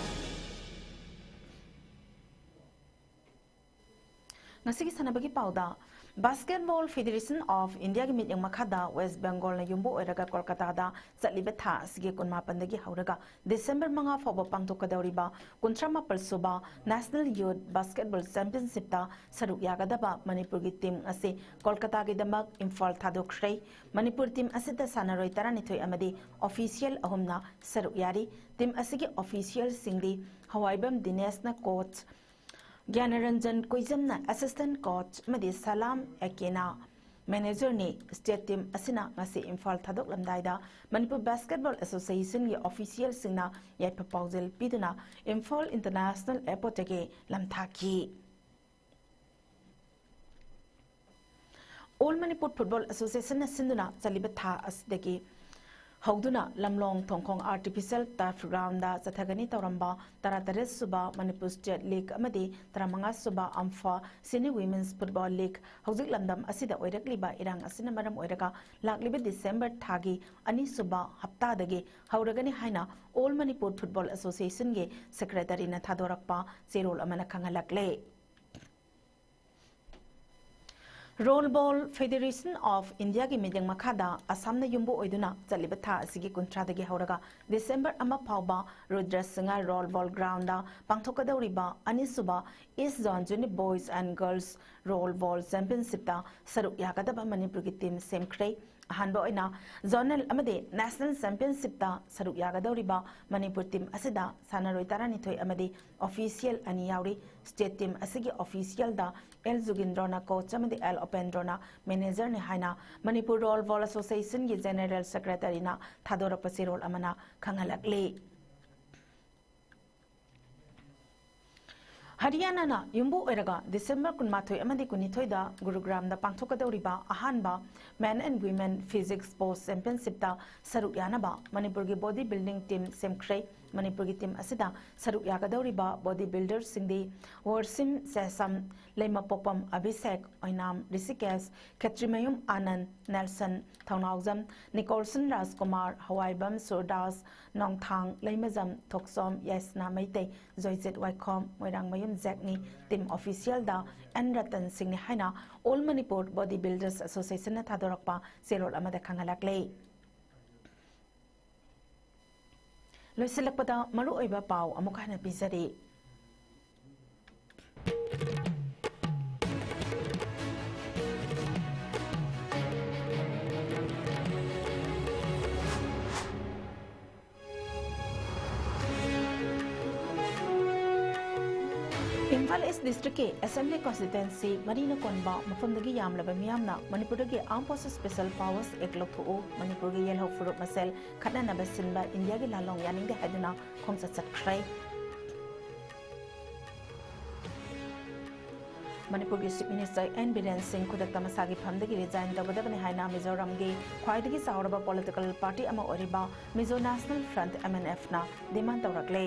ꯉꯁꯤꯒꯤ ꯁꯥꯟꯅꯕꯒꯤ ꯄꯥꯎꯗ, Basketball Federation of Indiaꯒꯤ ꯃꯤꯠꯌꯦꯡ ꯃꯈꯥꯗ ꯋꯦꯁ ꯕꯦꯡꯒꯣꯜꯅ ꯌꯨꯝꯕꯨ ꯑꯣꯏꯔꯒ ꯀꯣꯜꯀꯇꯥꯗ ꯆꯠꯂꯤꯕ ꯊꯥ ꯑꯁꯤꯒꯤ ꯀꯨꯟꯃꯥꯄꯟꯗꯒꯤ ꯍꯧꯔꯒ ꯗꯤꯁꯦꯝꯕꯔ ꯃꯉꯥ ꯐꯥꯎꯕ ꯄꯥꯡꯊꯣꯛꯀꯗꯧꯔꯤꯕ ꯀꯨꯟꯊ꯭ꯔꯥ ꯃꯥꯄꯜ ꯁꯨꯕ National Youth Basketball Championshipꯇ ꯁꯔꯨꯛ ꯌꯥꯒꯗꯕ ꯃꯅꯤꯄꯨꯔꯒꯤ team ꯑꯁꯤ ꯀꯣꯜꯀꯇꯥꯒꯤꯗꯃꯛ ꯏꯝꯐꯥꯜ ꯊꯥꯗꯣꯛꯈ꯭ꯔꯦ꯫ ꯃꯅꯤꯄꯨꯔ team ꯑꯁꯤꯗ ꯁꯥꯟꯅꯔꯣꯏ ꯇꯔꯥꯅꯤꯊꯣꯏ ꯑꯃꯗꯤ official ꯑꯍꯨꯝꯅ ꯁꯔꯨꯛ ꯌꯥꯔꯤ꯫ Team ꯑꯁꯤꯒꯤ officialꯁꯤꯡꯗꯤ ꯍꯋꯥꯏꯕꯝ ꯗꯤꯅꯦꯁꯅ coach, ꯒ꯭ꯌꯥꯅꯔꯟꯖꯟ ꯀꯨꯏꯖꯝꯅ assistant coach ꯑꯃꯗꯤ ꯁꯂꯥꯝ ꯑꯦꯀꯦꯅ managerꯅꯤ꯫ State team ꯑꯁꯤꯅ ꯉꯁꯤ ꯏꯝꯐꯥꯜ ꯊꯥꯗꯣꯛꯂꯝꯗꯥꯏꯗ ꯃꯅꯤꯄꯨꯔ Basketball Associationꯒꯤ officialꯁꯤꯡꯅ ꯌꯥꯏꯐ ꯄꯥꯎꯖꯦꯜ ꯄꯤꯗꯨꯅ Imphal International Airportꯇꯒꯤ ꯂꯝꯊꯥꯈꯤ꯫ All Manipur Football Associationꯅ ꯁꯤꯟꯗꯨꯅ ꯆꯠꯂꯤꯕ ꯊꯥ ꯑꯁꯤꯗꯒꯤ ꯍꯧꯗꯨꯅ ꯂꯝꯂꯣꯡ ꯊꯣꯡꯈꯣꯡ Artificial Turf Ground ꯗ ꯆꯠꯊꯒꯅꯤ ꯇꯧꯔꯝꯕ ꯇꯔꯥꯇꯔꯦꯠ ꯁꯨꯕ Manipur State League ꯑꯃꯗꯤ ꯇꯔꯥꯃꯉꯥ ꯁꯨꯕ ꯑꯝꯐꯥ Senior Women's Football League ꯍꯧꯖꯤꯛ ꯂꯝꯗꯝ ꯑꯁꯤꯗ ꯑꯣꯏꯔꯛꯂꯤꯕ ꯏꯔꯥꯡ ꯑꯁꯤꯅ ꯃꯔꯝ ꯑꯣꯏꯔꯒ ꯂꯥꯛꯂꯤꯕ December ꯊꯥꯒꯤ ꯑꯅꯤꯁꯨꯕ ꯍꯞꯇꯥꯗꯒꯤ ꯍꯧꯔꯒꯅꯤ ꯍꯥꯏꯅ All Manipur Football Association ꯒꯤ Secretary ꯅ ꯊꯥꯗꯣꯔꯛꯄ ꯆꯦꯔꯣꯜ ꯑꯃꯅ ꯈꯪꯍꯜꯂꯛꯂꯦ꯫ Roll Ball Federation of India ꯒꯤ ꯃꯤꯠꯌꯦꯡ ꯃꯈꯥꯗ ꯑꯁꯥꯝꯅ ꯌꯨꯝꯕꯨ ꯑꯣꯏꯗꯨꯅ ꯆꯠꯂꯤꯕ ꯊꯥ ꯑꯁꯤꯒꯤ ꯀꯨꯟꯊ꯭ꯔꯥꯗꯒꯤ ꯍꯧꯔꯒ December ꯑꯃ ꯐꯥꯎꯕ ꯔꯨꯗ꯭ꯔꯁꯤꯡꯍ Roll Ball Ground ꯗ ꯄꯥꯡꯊꯣꯛꯀꯗꯧꯔꯤꯕ ꯑꯅꯤꯁꯨꯕ East Zone Junior Boys and Girls Roll Ball Championship ꯇ ꯁꯔꯨꯛ ꯌꯥꯒꯗꯕ ꯃꯅꯤꯄꯨꯔꯒꯤ team ꯁꯦꯝꯈ꯭ꯔꯦ꯫ ꯑꯍꯥꯟꯕ ꯑꯣꯏꯅ Zonal ꯑꯃꯗꯤ National Championship ꯇ ꯁꯔꯨꯛ ꯌꯥꯒꯗꯧꯔꯤꯕ ꯃꯅꯤꯄꯨꯔ team ꯑꯁꯤꯗ ꯁꯥꯟꯅꯔꯣꯏ ꯇꯔꯥꯅꯤꯊꯣꯏ ꯑꯃꯗꯤ official ꯑꯅꯤ ꯌꯥꯎꯔꯤ꯫ State team ꯑꯁꯤꯒꯤ official ꯗ ꯑꯦꯜ ꯖꯨꯒꯤꯟꯗ꯭ꯔꯣꯅ coach ꯑꯃꯗꯤ ꯑꯦꯜ ꯎꯄꯦꯟꯗ꯭ꯔꯣꯅ manager ꯅꯤ ꯍꯥꯏꯅ Manipur Roll Ball Association ꯒꯤ General Secretary ꯅ ꯊꯥꯗꯣꯔꯛꯄ ꯆꯦꯔꯣꯜ ꯑꯃꯅ ꯈꯪꯍꯜꯂꯛꯂꯤ꯫ ꯍꯔꯤꯌꯥꯅꯥꯅ ꯌꯨꯝꯕꯨ ꯑꯣꯏꯔꯒ December ꯀꯨꯟꯃꯥꯊꯣꯏ ꯑꯃꯗꯤ ꯀꯨꯟꯅꯤꯊꯣꯏꯗ ꯒꯨꯔꯨꯒ꯭ꯔꯥꯝꯗ ꯄꯥꯡꯊꯣꯛꯀꯗꯧꯔꯤꯕ ꯑꯍꯥꯟꯕ Men and Women Physique Sports Championship ꯇ ꯁꯔꯨꯛ ꯌꯥꯅꯕ ꯃꯅꯤꯄꯨꯔꯒꯤ body building team ꯁꯦꯝꯈ꯭ꯔꯦ꯫ ꯃꯅꯤꯄꯨꯔꯒꯤ team ꯑꯁꯤꯗ ꯁꯔꯨꯛ ꯌꯥꯒꯗꯧꯔꯤꯕ body builder ꯁꯤꯡꯗꯤ ꯋꯣꯔꯁꯤꯝ ꯁꯦꯁꯝ, ꯂꯩꯃꯄꯣꯛꯄꯝ ꯑꯚꯤꯁꯦꯛ, ꯑꯣꯏꯅꯥꯝ ꯔꯤꯁꯤꯀꯦꯁ, ꯈꯦꯇ꯭ꯔꯤꯃꯌꯨꯝ ꯑꯥꯅꯟ, ꯅꯦꯜꯁꯟ ꯊꯧꯅꯥꯎꯖꯝ, ꯅꯤꯀꯣꯜꯁꯟ ꯔꯥꯖꯀꯨꯃꯥꯔ, ꯍꯋꯥꯏꯕꯝ ꯁꯨꯔꯗꯥꯁ, ꯅꯣꯡꯊꯥꯡ ꯂꯩꯃꯖꯝ, ꯊꯣꯛꯆꯣꯝ ꯌꯥꯏꯁꯅꯥ ꯃꯩꯇꯩ, ꯖꯣꯏꯖꯤꯠ ꯋꯥꯏꯈꯣꯝ, ꯃꯣꯏꯔꯥꯡꯃꯌꯨꯝ ꯖꯦꯛꯅꯤ꯫ Team official ꯗ ꯑꯦꯟ ꯔꯇꯟ ꯁꯤꯡꯅꯤ ꯍꯥꯏꯅ All Manipur Body Builders Association ꯅ ꯊꯥꯗꯣꯔꯛꯄ ꯆꯦꯔꯣꯜ ꯑꯃꯗ ꯈꯪꯍꯜꯂꯛꯂꯦ꯫ ꯂꯣꯏꯁꯤꯜꯂꯛꯄꯗ ꯃꯔꯨꯑꯣꯏꯕ ꯄꯥꯎ ꯑꯃꯨꯛ ꯍꯟꯅ ꯄꯤꯖꯔꯤ꯫ ꯏꯝꯐꯥꯜ East District ꯀꯤ Assembly Constituency ꯃꯔꯤꯅ ꯀꯣꯟꯕ ꯃꯐꯝꯗꯒꯤ ꯌꯥꯝꯂꯕ ꯃꯤꯌꯥꯝꯅ ꯃꯅꯤꯄꯨꯔꯗꯒꯤ Armed Forces Special Powers Act ꯂꯧꯊꯣꯛꯎ, ꯃꯅꯤꯄꯨꯔꯒꯤ ꯌꯦꯜꯍꯧ ꯐꯨꯔꯨꯞ ꯃꯁꯦꯜ ꯈꯠꯅꯅꯕ ꯁꯤꯟꯕ ꯏꯟꯗꯤꯌꯥꯒꯤ ꯂꯥꯜꯂꯣꯡ ꯌꯥꯅꯤꯡꯗꯦ ꯍꯥꯏꯗꯨꯅ ꯈꯣꯡꯆꯠ ꯆꯠꯈ꯭ꯔꯦ꯫ ꯃꯅꯤꯄꯨꯔꯒꯤ Chief Minister N ꯕꯤꯔꯦꯟ ꯁꯤꯡ ꯈꯨꯗꯛꯇ ꯃꯁꯥꯒꯤ ꯐꯝꯗꯒꯤ resign ꯇꯧꯒꯗꯕꯅꯤ ꯍꯥꯏꯅ ꯃꯤꯖꯣꯔꯥꯝꯒꯤ ꯈ꯭ꯋꯥꯏꯗꯒꯤ ꯆꯥꯎꯔꯕ political party ꯑꯃ ꯑꯣꯏꯔꯤꯕ Mizo National Front, M N F ꯅ demand ꯇꯧꯔꯛꯂꯦ꯫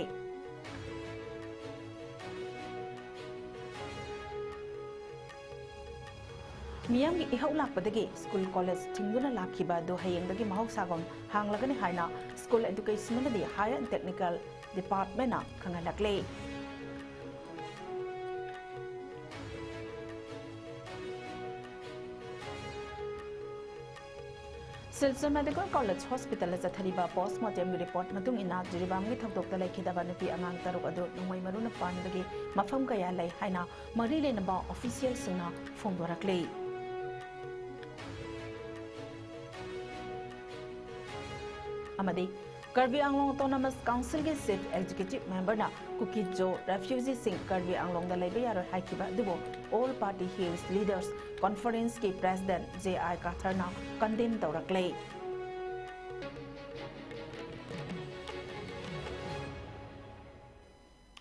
ꯃꯤꯌꯥꯝꯒꯤ ꯏꯍꯧ ꯂꯥꯛꯄꯗꯒꯤ school college ꯊꯤꯡꯗꯨꯅ ꯂꯥꯛꯈꯤꯕ ꯑꯗꯨ ꯍꯌꯦꯡꯗꯒꯤ ꯃꯍꯧꯁꯥꯒꯨꯝ ꯍꯥꯡꯂꯒꯅꯤ ꯍꯥꯏꯅ School Education ꯑꯃꯗꯤ Higher and Technical Department ꯅ ꯈꯪꯍꯜꯂꯛꯂꯦ꯫ ꯁꯤꯜꯆꯔ Medical College Hospital ꯗ ꯆꯠꯊꯔꯤꯕ post mortem ꯒꯤ report ꯃꯇꯨꯡ ꯏꯟꯅ ꯖꯤꯔꯤꯕꯥꯝꯒꯤ ꯊꯧꯗꯣꯛꯇ ꯂꯩꯈꯤꯗꯕ ꯅꯨꯄꯤ ꯑꯉꯥꯡ ꯇꯔꯨꯛ ꯑꯗꯨ ꯅꯣꯡꯃꯩ ꯃꯔꯨꯅ ꯄꯥꯟꯕꯒꯤ ꯃꯐꯝ ꯀꯌꯥ ꯂꯩ ꯍꯥꯏꯅ ꯃꯔꯤ ꯂꯩꯅꯕ official ꯁꯤꯡꯅ ꯐꯣꯡꯗꯣꯔꯛꯂꯤ꯫ ꯑꯃꯗꯤ ꯀꯔꯕꯤ ꯑꯪꯂꯣꯡ Autonomous Council ꯒꯤ Chief Executive Member ꯅ ꯀꯨꯀꯤ ꯖꯣ refugee ꯁꯤꯡ ꯀꯔꯕꯤ ꯑꯪꯂꯣꯡꯗ ꯂꯩꯕ ꯌꯥꯔꯣꯏ ꯍꯥꯏꯈꯤꯕ ꯑꯗꯨꯕꯨ All Party Hills Leaders Conference ꯀꯤ President ꯖꯦ ꯑꯥꯏ ꯀꯥꯊꯔꯅ condemn ꯇꯧꯔꯛꯂꯦ꯫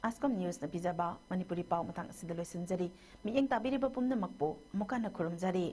ꯑꯁꯀꯝ News ꯅ ꯄꯤꯖꯕ ꯃꯅꯤꯄꯨꯔꯤ ꯄꯥꯎ ꯃꯇꯥꯡ ꯑꯁꯤꯗ ꯂꯣꯏꯁꯤꯟꯖꯔꯤ꯫ ꯃꯤꯠꯌꯦꯡ ꯇꯥꯕꯤꯔꯤꯕ ꯄꯨꯝꯅꯃꯛꯄꯨ ꯑꯃꯨꯛ ꯍꯟꯅ ꯈꯨꯔꯨꯝꯖꯔꯤ꯫